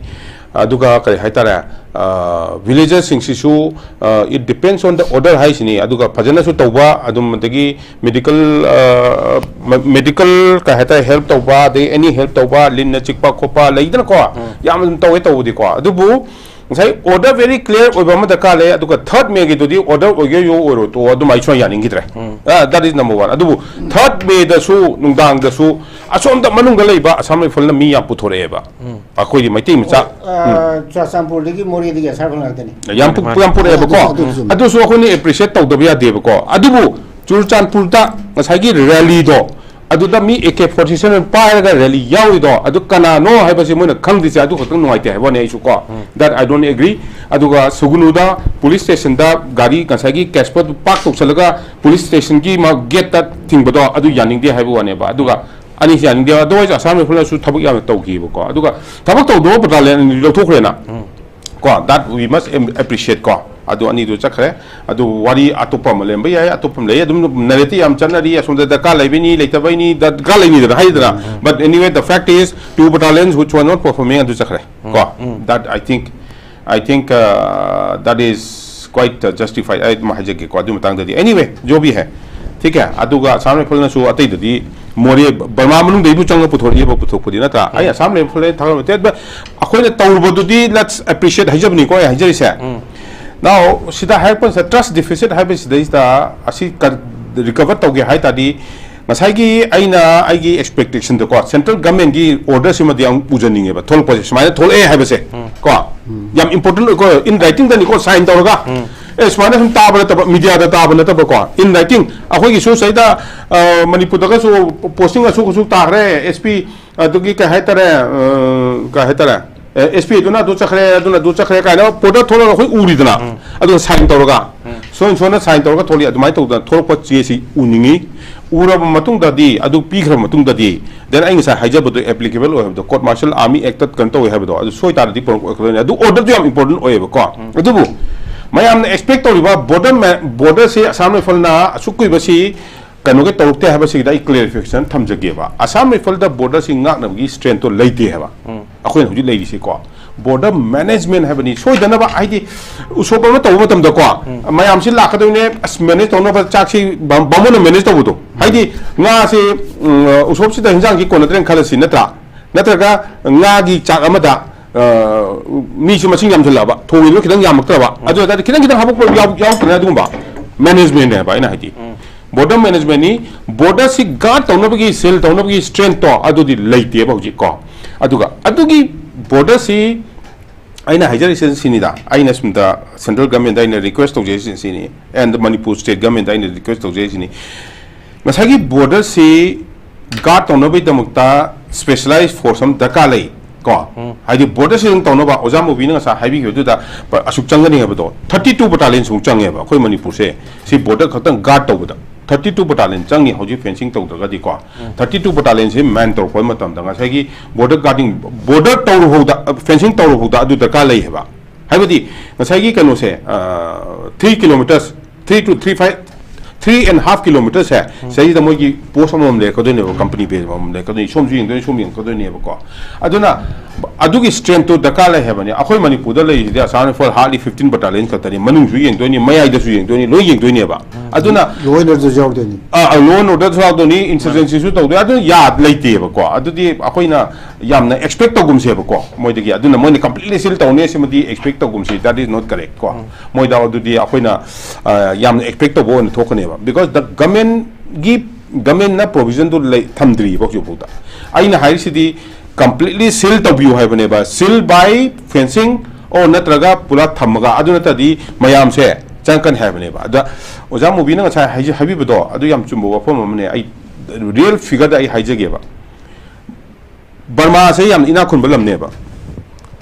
ꯑꯗꯨꯒ ꯀꯔꯤ ꯍꯥꯏꯇꯥꯔꯦ, ꯑ, villagers ꯁꯤꯡꯁꯤꯁꯨ, ꯑ, it depends on the order ꯍꯥꯏꯁꯤꯅꯤ꯫ ꯑꯗꯨꯒ ꯐꯖꯅꯁꯨ ꯇꯧꯕ, ꯑꯗꯨꯝ ꯑꯗꯒꯤ medical, ꯑ, ꯃ-, medical ꯀꯩ ꯍꯥꯏꯇꯥꯔꯦ, help ꯇꯧꯕ, ꯑꯗꯩ any help ꯇꯧꯕ, ꯂꯤꯟꯅ ꯆꯤꯛꯄ ꯈꯣꯠꯄ ꯂꯩꯗꯅꯀꯣ, ꯎꯝ꯫ ꯌꯥꯝ ꯑꯗꯨꯝ ꯇꯧꯋꯦ ꯇꯧꯕꯗꯤꯀꯣ꯫ ꯑꯗꯨꯕꯨ ꯉꯁꯥꯏ order very clear ꯑꯣꯏꯕ ꯑꯃ ꯗꯔꯀꯥꯔ ꯂꯩ꯫ ꯑꯗꯨꯒ third May ꯒꯤꯗꯨꯗꯤ order ꯑꯣꯏꯒꯦ ꯑꯣꯏꯔꯣ, ꯑꯣꯏꯔꯣ ꯇꯣꯛꯑꯣ, ꯑꯗꯨꯃꯥꯏꯅ ꯁꯨꯃꯥꯏꯅ ꯌꯥꯅꯤꯡꯈꯤꯗ꯭ꯔꯦ꯫ ꯎꯝ꯫ ꯑ, that is number one꯫ ꯑꯗꯨꯕꯨ third May ꯗꯁꯨ ꯅꯨꯡꯗꯥꯡꯗꯁꯨ ꯑꯁꯣꯝꯗ ꯃꯅꯨꯡꯗ ꯂꯩꯕ Assam Rifles ꯅ ꯃꯤ ꯌꯥꯝ ꯄꯨꯊꯣꯔꯛꯑꯦꯕ꯫ ꯎꯝ꯫ ꯑꯩꯈꯣꯏꯗꯤ ꯃꯩꯇꯩ ꯃꯆꯥ꯫ ꯑ, ꯎꯝ꯫ ꯆꯨꯔꯆꯥꯟꯄꯨꯔꯗꯒꯤ, ꯃꯣꯔꯦꯗꯒꯤ Assam Rifles ꯉꯥꯛꯇꯅꯤ꯫ ꯌꯥꯝ ꯄꯨ-, ꯃꯥꯅꯤ, ꯃꯥꯅꯤ꯫ ꯌꯥꯝ ꯄꯨꯔꯛꯑꯦꯕꯀꯣ꯫ ꯑꯗꯨꯁꯨ, ꯑꯗꯨꯁꯨ ꯆꯨꯝꯃꯤ꯫ ꯑꯗꯨꯁꯨ ꯑꯩꯈꯣꯏꯅ appreciate ꯇꯧꯗꯕ ꯌꯥꯗꯦꯕꯀꯣ꯫ ꯑꯗꯨꯕꯨ ꯆꯨꯔꯆꯥꯟꯄꯨꯔꯗ ꯉꯁꯥꯏꯒꯤ rally ꯗꯣ, ꯑꯗꯨꯗ ꯃꯤ A K forty seven ꯄꯥꯏꯔꯒ rally ꯌꯥꯎꯔꯤꯗꯣ, ꯑꯗꯨ ꯀꯅꯥꯅꯣ ꯍꯥꯏꯕꯁꯤ ꯃꯣꯏꯅ ꯈꯪꯗ꯭ꯔꯤꯁꯦ, ꯑꯗꯨ ꯈꯛꯇꯪ ꯅꯨꯡꯉꯥꯏꯇꯦ ꯍꯥꯏꯕ ꯋꯥꯅꯤ꯫ ꯑꯩꯁꯨ ꯀꯣ, ꯎꯝ꯫ That I don't agree꯫ ꯑꯗꯨꯒ ꯁꯨꯒꯅꯨꯗ police station ꯗ ꯒꯥꯔꯤ ꯉꯁꯥꯏꯒꯤ cash ꯄꯣꯠ park ꯇꯧꯁꯜꯂꯒ police station ꯒꯤ ꯃꯥ gate ꯇ ꯊꯤꯡꯕꯗꯣ, ꯑꯗꯨ ꯌꯥꯅꯤꯡꯗꯦ ꯍꯥꯏꯕ ꯋꯥꯅꯦꯕ꯫ ꯑꯗꯨꯒ ꯑꯅꯤꯁꯤ ꯌꯥꯅꯤꯡꯗꯦ꯫ Otherwise Assam Rifles ꯅꯁꯨ ꯊꯕꯛ ꯌꯥꯝꯅ ꯇꯧꯈꯤꯕꯀꯣ꯫ ꯑꯗꯨꯒ ꯊꯕꯛ ꯇꯧꯗꯕ battalion ꯑꯅꯤ ꯂꯧꯊꯣꯛꯈ꯭ꯔꯦꯅ꯫ ꯎꯝ꯫ ꯀꯣ, that we must appreciate ꯀꯣ꯫ ꯑꯗꯨ ꯑꯅꯤꯗꯨ ꯆꯠꯈ꯭ꯔꯦ꯫ ꯑꯗꯨ ꯋꯥꯔꯤ ꯑꯇꯣꯞꯄ ꯑꯃ ꯂꯩꯔꯝꯕ ꯌꯥꯏ, ꯑꯇꯣꯞꯄ ꯑꯃ ꯂꯩ, ꯑꯗꯨꯝ ꯅꯔꯦꯇꯤꯚ ꯌꯥꯝ ꯆꯠꯅꯔꯤ, ꯑꯁꯣꯝꯗ ꯗꯔꯀꯥꯔ ꯂꯩꯕꯩꯅꯤ, ꯂꯩꯇꯕꯩꯅꯤ, ꯗꯔꯀꯥꯔ ꯂꯩꯅꯤꯗꯅ ꯍꯥꯏꯗꯅ꯫ But anyway, the fact is, two battalions which were not performing ꯑꯗꯨ ꯆꯠꯈ꯭ꯔꯦ ꯀꯣ꯫ That I think, I think, uh, that is quite, uh, justified. ꯑꯩ ꯑꯗꯨꯝ ꯍꯥꯏꯖꯒꯦꯀꯣ ꯑꯗꯨ ꯃꯇꯥꯡꯗꯗꯤ꯫ Anyway, जो भी है, ठीक है꯫ ꯑꯗꯨꯒ ꯑꯁꯥꯝ ꯔꯥꯏꯐꯜꯅꯁꯨ ꯑꯇꯩꯗꯗꯤ ꯃꯣꯔꯦ, ꯕꯔꯃꯥ ꯃꯅꯨꯡꯗꯩꯕꯨ ꯆꯪꯉ ꯄꯨꯊꯣꯔꯛꯏꯕ, ꯄꯨꯊꯣꯛꯄꯗꯤ ꯅꯠꯇ꯭ꯔꯥ? ꯑꯩ ꯑꯁꯥꯝ ꯔꯥꯏꯐꯜ ꯊꯥꯒꯠꯂꯨ, ꯑꯩꯈꯣꯏꯅ ꯇꯧꯔꯨꯕꯗꯨꯗꯤ let's appreciate ꯍꯥꯏꯖꯕꯅꯤꯀꯣ ꯑꯩ ꯍꯥꯏꯖꯔꯤꯁꯦ꯫ Now, ꯁꯤꯗ ꯍꯥꯏꯔꯛꯄꯁꯤꯗ trust deficit ꯍꯥꯏꯕꯁꯤꯗꯩꯁꯤꯗ ꯑꯁꯤ recover ꯇꯧꯒꯦ ꯍꯥꯏ ꯇꯥꯔꯗꯤ, ꯉꯁꯥꯏꯒꯤ ꯑꯩꯅ ꯑꯩꯒꯤ expectationꯗꯀꯣ, central governmentꯀꯤ orderꯁꯤꯃꯗꯤ ꯌꯥꯝ ꯎꯖꯅꯤꯡꯉꯦꯕ, ꯊꯣꯛꯂꯛꯄꯁꯦ ꯁꯨꯃꯥꯏꯅ ꯊꯣꯛꯂꯛꯑꯦ ꯍꯥꯏꯕꯁꯦ ꯀꯣ꯫ ꯌꯥꯝ important ꯑꯣꯏꯀꯣ, in writingꯗꯅꯤꯀꯣ, sign ꯇꯧꯔꯒ꯫ ꯑꯦ, ꯁꯨꯃꯥꯏꯅ ꯁꯨꯝ ꯇꯥꯕ ꯅꯠꯇꯕ, mediaꯗ ꯇꯥꯕ ꯅꯠꯇꯕꯀꯣ, in writing꯫ ꯑꯩꯈꯣꯏꯒꯤꯁꯨ ꯁꯤꯗ, ꯑ, ꯃꯅꯤꯄꯨꯔꯗꯒꯁꯨ posting ꯑꯁꯨꯛ ꯑꯁꯨꯛ ꯇꯥꯈ꯭ꯔꯦ, S P ꯑꯗꯨꯒꯤ ꯀꯩ ꯍꯥꯏꯇꯥꯔꯦ, ꯑ, ꯀꯩ ꯍꯥꯏꯇꯥꯔꯦ, ꯑꯦꯁ ꯄꯤ ꯑꯗꯨꯅ ꯑꯗꯨ ꯆꯠꯈ꯭ꯔꯦ, ꯑꯗꯨꯅ ꯑꯗꯨ ꯆꯠꯈ꯭ꯔꯦ ꯀꯥꯏꯅ ꯄꯣꯠꯇ ꯊꯣꯛꯂꯒ ꯑꯩꯈꯣꯏ ꯎꯔꯤꯗꯅ, ꯑꯗꯨꯒ ꯁꯥꯏꯟ ꯇꯧꯔꯒ, ꯁꯣꯏ ꯁꯣꯏꯅ ꯁꯥꯏꯟ ꯇꯧꯔꯒ ꯊꯣꯛꯂꯛꯏ꯫ ꯑꯗꯨꯃꯥꯏꯅ ꯇꯧꯗꯅ ꯊꯣꯛꯂꯛꯄ ꯆꯦꯁꯤ ꯎꯅꯤꯡꯉꯤ꯫ ꯎꯔꯕ ꯃꯇꯨꯡꯗꯗꯤ, ꯑꯗꯨ ꯄꯤꯈ꯭ꯔꯕ ꯃꯇꯨꯡꯗꯗꯤ, then ꯑꯩ ꯉꯁꯥꯏ ꯍꯥꯏꯖꯕꯗꯣ applicable ꯑꯣꯏ ꯍꯥꯏꯕꯗꯣ, court martial army actꯇ ꯀꯩꯅꯣ ꯇꯧꯋꯦ ꯍꯥꯏꯕꯗꯣ, ꯑꯗꯨ ꯁꯣꯏ ꯇꯥꯔꯗꯤ ꯄꯨꯔꯛꯀꯗꯣꯏꯅꯤ꯫ ꯑꯗꯨ orderꯗꯨ ꯌꯥꯝ important ꯑꯣꯏꯌꯦꯕꯀꯣ꯫ ꯑꯗꯨꯕꯨ ꯃꯌꯥꯝꯅ expect ꯇꯧꯔꯤꯕ border ma-, borderꯁꯦ ꯑꯁꯥꯝ ꯔꯥꯏꯐꯜꯅ ꯑꯁꯨꯛ ꯀꯨꯏꯕꯁꯤ ꯀꯩꯅꯣꯒꯤ ꯇꯧꯔꯛꯇꯦ ꯍꯥꯏꯕꯁꯤꯗ ꯑꯩ clarification ꯊꯝꯖꯒꯦꯕ꯫ ꯑꯁꯥꯝ ꯔꯥꯏꯐꯜꯗ borderꯁꯤ ꯉꯥꯛꯅꯕꯒꯤ strengthꯗꯣ ꯂꯩꯇꯦ ꯍꯥꯏꯕ꯫ ꯑꯩꯈꯣꯏꯅ ꯍꯧꯖꯤꯛ ꯂꯩꯔꯤꯁꯤꯀꯣ, border management ꯍꯥꯏꯕꯅꯤ꯫ ꯁꯣꯏꯗꯅꯕ, ꯍꯥꯏꯗꯤ, ꯎꯁꯣꯞ ꯑꯃ ꯇꯧꯕ ꯃꯇꯝꯗꯀꯣ, ꯃꯌꯥꯝꯁꯤ ꯂꯥꯛꯀꯗꯣꯏꯅꯦ, ꯑꯁ, manage ꯇꯧꯅꯕ ꯆꯥꯛꯁꯤ ꯕꯥ-, ꯕꯥꯃꯣꯟꯅ manage ꯇꯧꯕꯗꯣ꯫ ꯍꯥꯏꯗꯤ, ꯉꯥꯁꯤ, ꯎꯝ, ꯎꯁꯣꯞꯁꯤꯗ ꯍꯤꯟꯖꯥꯡꯁꯤ ꯀꯣꯟꯅꯗ꯭ꯔꯦꯅ ꯈꯜꯂꯁꯤ, ꯅꯠꯇ꯭ꯔꯥ? ꯅꯠꯇ꯭ꯔꯒ ꯉꯥꯒꯤ ꯆꯥꯛ ꯑꯃꯗ, ꯑ, ꯃꯤꯁꯨ ꯃꯁꯤꯡ ꯌꯥꯝꯁꯤꯜꯂꯛꯑꯕ, ꯊꯣꯡꯉꯤꯗꯨꯅ ꯈꯤꯇꯪ ꯌꯥꯝꯃꯛꯇ꯭ꯔꯕ, ꯑꯗꯨ ꯑꯣꯏꯇꯥꯔꯗꯤ ꯈꯤꯇꯪ ꯈꯤꯇꯪ ꯍꯥꯄꯛꯄ ꯌꯥꯎ-, ꯌꯥꯎꯔꯛꯇ꯭ꯔꯦ꯫ ꯑꯗꯨꯒꯨꯝꯕ managementꯅꯦ ꯍꯥꯏꯕ ꯑꯩꯅ ꯍꯥꯏꯗꯤ꯫ Border managementꯅꯤ꯫ Borderꯁꯤ guard ꯇꯧꯅꯕꯒꯤ, seal ꯇꯧꯅꯕꯒꯤ strengthꯇꯣ ꯑꯗꯨꯗꯤ ꯂꯩꯇꯦꯕ ꯍꯧꯖꯤꯛ ꯀꯣ꯫ ꯑꯗꯨꯒ ꯑꯗꯨꯒꯤ borderꯁꯤ ꯑꯩꯅ ꯍꯥꯏꯖꯔꯤꯁꯤ ꯁꯤꯅꯤꯗ, ꯑꯩꯅ ꯁꯨꯝꯗ central governmentꯗ ꯑꯩꯅ request ꯇꯧꯖꯔꯤꯁꯤ ꯁꯤꯅꯤ, and ꯃꯅꯤꯄꯨꯔ state governmentꯗ ꯑꯩꯅ request ꯇꯧꯖꯔꯤꯁꯤꯅꯤ꯫ ꯉꯁꯥꯏꯒꯤ borderꯁꯤ guard ꯇꯧꯅꯕꯒꯤꯗꯃꯛꯇ specialized force ꯑꯃ ꯗꯔꯀꯥꯔ ꯂꯩ ꯀꯣ꯫ ꯍꯥꯏꯗꯤ borderꯁꯤ ꯑꯗꯨꯝ ꯇꯧꯅꯕ ꯑꯣꯖꯥ ꯃꯣꯕꯤꯅ ꯉꯁꯥꯏ ꯍꯥꯏꯕꯤꯈꯤꯕꯗꯨꯗ ꯑꯁꯨꯛ ꯆꯪꯒꯅꯤ ꯍꯥꯏꯕꯗꯣ, thirty two battalionꯁꯤꯃꯨꯛ ꯆꯪꯉꯦꯕ ꯑꯩꯈꯣꯏ ꯃꯅꯤꯄꯨꯔꯁꯦ꯫ ꯁꯤ border ꯈꯛꯇꯪ guard ꯇꯧꯕꯗ thirty two battalion ꯆꯪꯉꯤ ꯍꯧꯖꯤꯛ fencing ꯇꯧꯗ꯭ꯔꯒꯗꯤꯀꯣ꯫ Thirty two battalionꯁꯤ man ꯇꯧꯔꯛꯄ ꯃꯇꯝꯗ ꯉꯁꯥꯏꯒꯤ border guarding, border ꯇꯧꯔꯨꯐꯥꯎꯗ, fencing ꯇꯧꯔꯨꯐꯥꯎꯗ ꯑꯗꯨ ꯗꯔꯀꯥꯔ ꯂꯩ ꯍꯥꯏꯕ꯫ ꯍꯥꯏꯕꯗꯤ ꯉꯁꯥꯏꯒꯤ ꯀꯩꯅꯣꯁꯦ, three kilometres, three to three five, three and half kilometres ꯁꯦ, ꯁꯤꯗꯩꯁꯤꯗ ꯃꯣꯏꯒꯤ post ꯑꯃꯃꯝ ꯂꯩꯔꯛꯀꯗꯣꯏꯅꯦꯕ, company base ꯑꯃꯃꯝ ꯂꯩꯔꯛꯀꯗꯣꯏꯅꯤ, ꯁꯣꯝꯁꯨ ꯌꯦꯡꯗꯣꯏꯅꯤ, ꯁꯣꯝ ꯌꯦꯡꯉꯛꯀꯗꯣꯏꯅꯦꯕꯀꯣ꯫ ꯑꯗꯨꯅ ꯑꯗꯨꯒꯤ strength ꯇꯣ ꯗꯔꯀꯥꯔ ꯂꯩ ꯍꯥꯏꯕꯅꯤ꯫ ꯑꯩꯈꯣꯏ ꯃꯅꯤꯄꯨꯔꯗ ꯂꯩꯔꯤꯁꯤꯗꯤ Assam Rifles hardly fifteen battalion ꯈꯛꯇꯅꯤ, ꯃꯅꯨꯡꯁꯨ ꯌꯦꯡꯗꯣꯏꯅꯤ, ꯃꯌꯥꯏꯗꯁꯨ ꯌꯦꯡꯗꯣꯏꯅꯤ, ꯂꯣꯏ ꯌꯦꯡꯗꯣꯏꯅꯦꯕ꯫ ꯑꯗꯨꯅ ꯂꯣꯏꯅꯁꯨ ꯌꯥꯎꯗꯣꯏꯅꯤ꯫ ꯑ, ꯑ, law and order ꯁꯨ ꯌꯥꯎꯗꯣꯏꯅꯤ, insurgency ꯁꯨ ꯇꯧꯗꯣꯏꯅꯤ, ꯑꯗꯨ ꯌꯥ ꯂꯩꯇꯦꯕꯀꯣ꯫ ꯑꯗꯨꯗꯤ ꯑꯩꯈꯣꯏꯅ ꯌꯥꯝꯅ expect ꯇꯧꯒꯨꯝꯁꯦꯕꯀꯣ, ꯃꯣꯏꯗꯒꯤ꯫ ꯑꯗꯨꯅ ꯃꯣꯏꯅ completely seal ꯇꯧꯅꯤ, ꯁꯤꯃꯗꯤ expect ꯇꯧꯒꯨꯝꯁꯤ, that is not correct ꯀꯣ꯫ ꯃꯣꯏꯗ ꯑꯗꯨꯗꯤ ꯑꯩꯈꯣꯏꯅ, ꯑ, ꯌꯥꯝꯅ expect ꯇꯧꯕ ꯑꯣꯏꯅ ꯊꯣꯛꯀꯅꯦꯕ, because the government ꯒꯤ, government ꯅ provision ꯗꯨ ꯂꯩ, ꯊꯝꯗ꯭ꯔꯤꯕ ꯍꯧꯖꯤꯛ ꯐꯥꯎꯗ꯫ ꯑꯩꯅ ꯍꯥꯏꯔꯤꯁꯤꯗꯤ completely seal ꯇꯧꯕꯤꯌꯨ ꯍꯥꯏꯕꯅꯦꯕ, seal by fencing or ꯅꯠꯇ꯭ꯔꯒ ꯄꯨꯔꯥ ꯊꯝꯃꯒ, ꯑꯗꯨ ꯅꯠꯇ꯭ꯔꯗꯤ ꯃꯌꯥꯝꯁꯦ ꯆꯪꯉꯛꯀꯅꯤ ꯍꯥꯏꯕꯅꯦꯕ꯫ ꯑꯗ ꯑꯣꯖꯥ ꯃꯨꯕꯤꯅ ꯉꯁꯥꯏ ꯍꯥꯏꯖ-, ꯍꯥꯏꯕꯤꯕꯗꯣ ꯑꯗꯨ ꯌꯥꯝ ꯆꯨꯝꯕ ꯋꯥꯐꯝ ꯑꯃꯅꯦ꯫ ꯑꯩ real figure ꯗ ꯑꯩ ꯍꯥꯏꯖꯒꯦꯕ꯫ ꯕꯔꯃꯥꯁꯦ ꯌꯥꯝ ꯏꯅꯥꯛ ꯈꯨꯟꯕ ꯂꯝꯅꯦꯕ,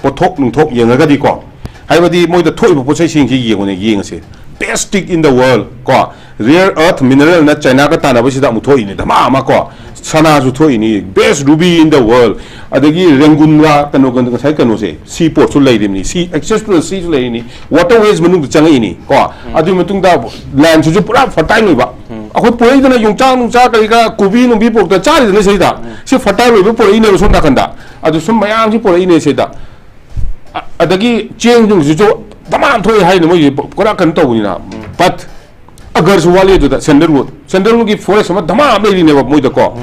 ꯄꯣꯠꯊꯣꯛ ꯅꯨꯡꯊꯣꯛ ꯌꯦꯡꯉꯒꯗꯤꯀꯣ꯫ ꯍꯥꯏꯕꯗꯤ ꯃꯣꯏꯗ ꯊꯣꯛꯏꯕ ꯄꯣꯠ ꯆꯩꯁꯤꯡꯁꯤ ꯌꯦꯡꯉꯨꯅꯦ, ꯌꯦꯡꯉꯁꯦ꯫ Best stick in the world ꯀꯣ, rare earth mineral ꯅ ꯆꯥꯏꯅꯥꯒ ꯇꯥꯟꯅꯕꯁꯤꯗ ꯑꯃꯨꯛ ꯊꯣꯛꯏꯅꯤ, ꯙꯃꯥ ꯑꯃ ꯀꯣ꯫ ꯁꯅꯥꯁꯨ ꯊꯣꯛꯏꯅꯤ, best ruby in the world, ꯑꯗꯒꯤ ꯔꯦꯡꯒꯨꯟꯒ ꯀꯩꯅꯣꯒ, ꯉꯁꯥꯏ ꯀꯩꯅꯣꯁꯦ, sea port ꯁꯨ ꯂꯩꯔꯤꯕꯅꯤ, sea access to the sea ꯁꯨ ꯂꯩꯔꯤꯅꯤ, waterways ꯃꯅꯨꯡꯗ ꯆꯪꯉꯛꯏꯅꯤ ꯀꯣ꯫ ꯑꯗꯨꯒꯤ ꯃꯇꯨꯡꯗ land ꯁꯤꯁꯨ ꯄꯨꯔꯥ fertile ꯑꯣꯏꯕ꯫ ꯑꯩꯈꯣꯏ ꯄꯨꯔꯛꯏꯗꯅ ꯌꯣꯡꯆꯥꯛ ꯅꯨꯡꯆꯥꯛ ꯀꯔꯤ ꯀꯔꯥ, ꯀꯣꯕꯤ ꯅꯨꯡꯕꯤ ꯄꯨꯔꯛꯇꯅ ꯆꯥꯔꯤꯗꯅ ꯁꯤꯗ꯫ ꯁꯤ fertile ꯑꯣꯏꯕ ꯄꯨꯔꯛꯏꯅꯦꯕ ꯁꯣꯝ ꯅꯥꯀꯟꯗ꯫ ꯑꯗꯨ ꯁꯨꯝ ꯃꯌꯥꯝꯁꯤ ꯄꯨꯔꯛꯏꯅꯦ ꯁꯤꯗ꯫ ꯑ-, ꯑꯗꯒꯤ ꯆꯦꯡ ꯅꯨꯡꯁꯤꯁꯨ ꯙꯃꯥ ꯑꯃ ꯊꯣꯛꯑꯦ ꯍꯥꯏꯅ ꯃꯣꯏꯒꯤ ꯄꯨꯔꯥ ꯀꯩꯅꯣ ꯇꯧꯕꯅꯤꯅ꯫ But ꯑꯒꯔꯁꯨ ꯋꯥꯠꯂꯤ ꯑꯗꯨꯗ, sandalwood, sandalwood ꯒꯤ forest ꯑꯃ ꯙꯃꯥ ꯑꯃ ꯂꯩꯔꯤꯅꯦꯕ ꯃꯣꯏꯗꯀꯣ꯫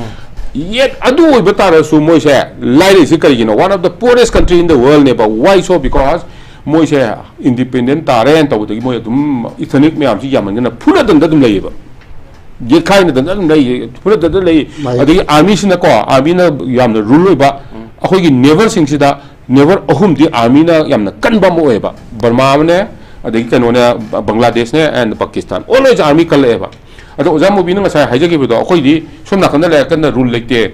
Yet ꯑꯗꯨ ꯑꯣꯏꯕ ꯇꯥꯔꯁꯨ ꯃꯣꯏꯁꯦ ꯂꯥꯏꯔꯩꯁꯦ ꯀꯔꯤꯒꯤꯅꯣ? One of the poorest country in the world ꯅꯦꯕ꯫ Why so? Because ꯃꯣꯏꯁꯦ independent ꯇꯥꯔꯦꯅ ꯇꯧꯕꯗꯒꯤ ꯃꯣꯏ ꯑꯗꯨꯝ ethnic ꯃꯌꯥꯝꯁꯤ ꯌꯥꯝꯃꯟꯗꯅ ꯐꯨꯅꯗꯅ ꯑꯗꯨꯝ ꯂꯩꯌꯦꯕ꯫ ꯌꯦꯠꯈꯥꯏꯅꯗꯅ ꯑꯗꯨꯝ ꯂꯩ, ꯐꯨꯅꯗꯅ ꯂꯩ꯫ ꯃꯥꯅꯤ꯫ ꯑꯗꯒꯤ army ꯁꯤꯅꯀꯣ, army ꯅ ꯌꯥꯝꯅ rule ꯑꯣꯏꯕ, ꯑꯩꯈꯣꯏꯒꯤ neighbour ꯁꯤꯡꯁꯤꯗ neighbour ꯑꯍꯨꯝꯗꯤ army ꯅ ꯌꯥꯝꯅ ꯀꯟꯕ ꯑꯃ ꯑꯣꯏꯌꯦꯕ꯫ ꯕꯔꯃꯥ ꯑꯃꯅꯦ, ꯑꯗꯒꯤ ꯀꯩꯅꯣꯅꯦ, ꯕꯪꯒ꯭ꯂꯥꯗꯦꯁꯅꯦ and ꯄꯥꯀꯤꯁꯇꯥꯟ꯫ Always army ꯀꯜꯂꯛꯑꯦꯕ꯫ ꯑꯗꯣ ꯑꯣꯖꯥ ꯃꯨꯕꯤꯅ ꯉꯁꯥꯏ ꯍꯥꯏꯖꯈꯤꯕꯗꯣ, ꯑꯩꯈꯣꯏꯗꯤ ꯁꯣꯝ ꯅꯥꯀꯟꯗ ꯂꯩꯔ ꯀꯟꯅ rule ꯂꯩꯇꯦ꯫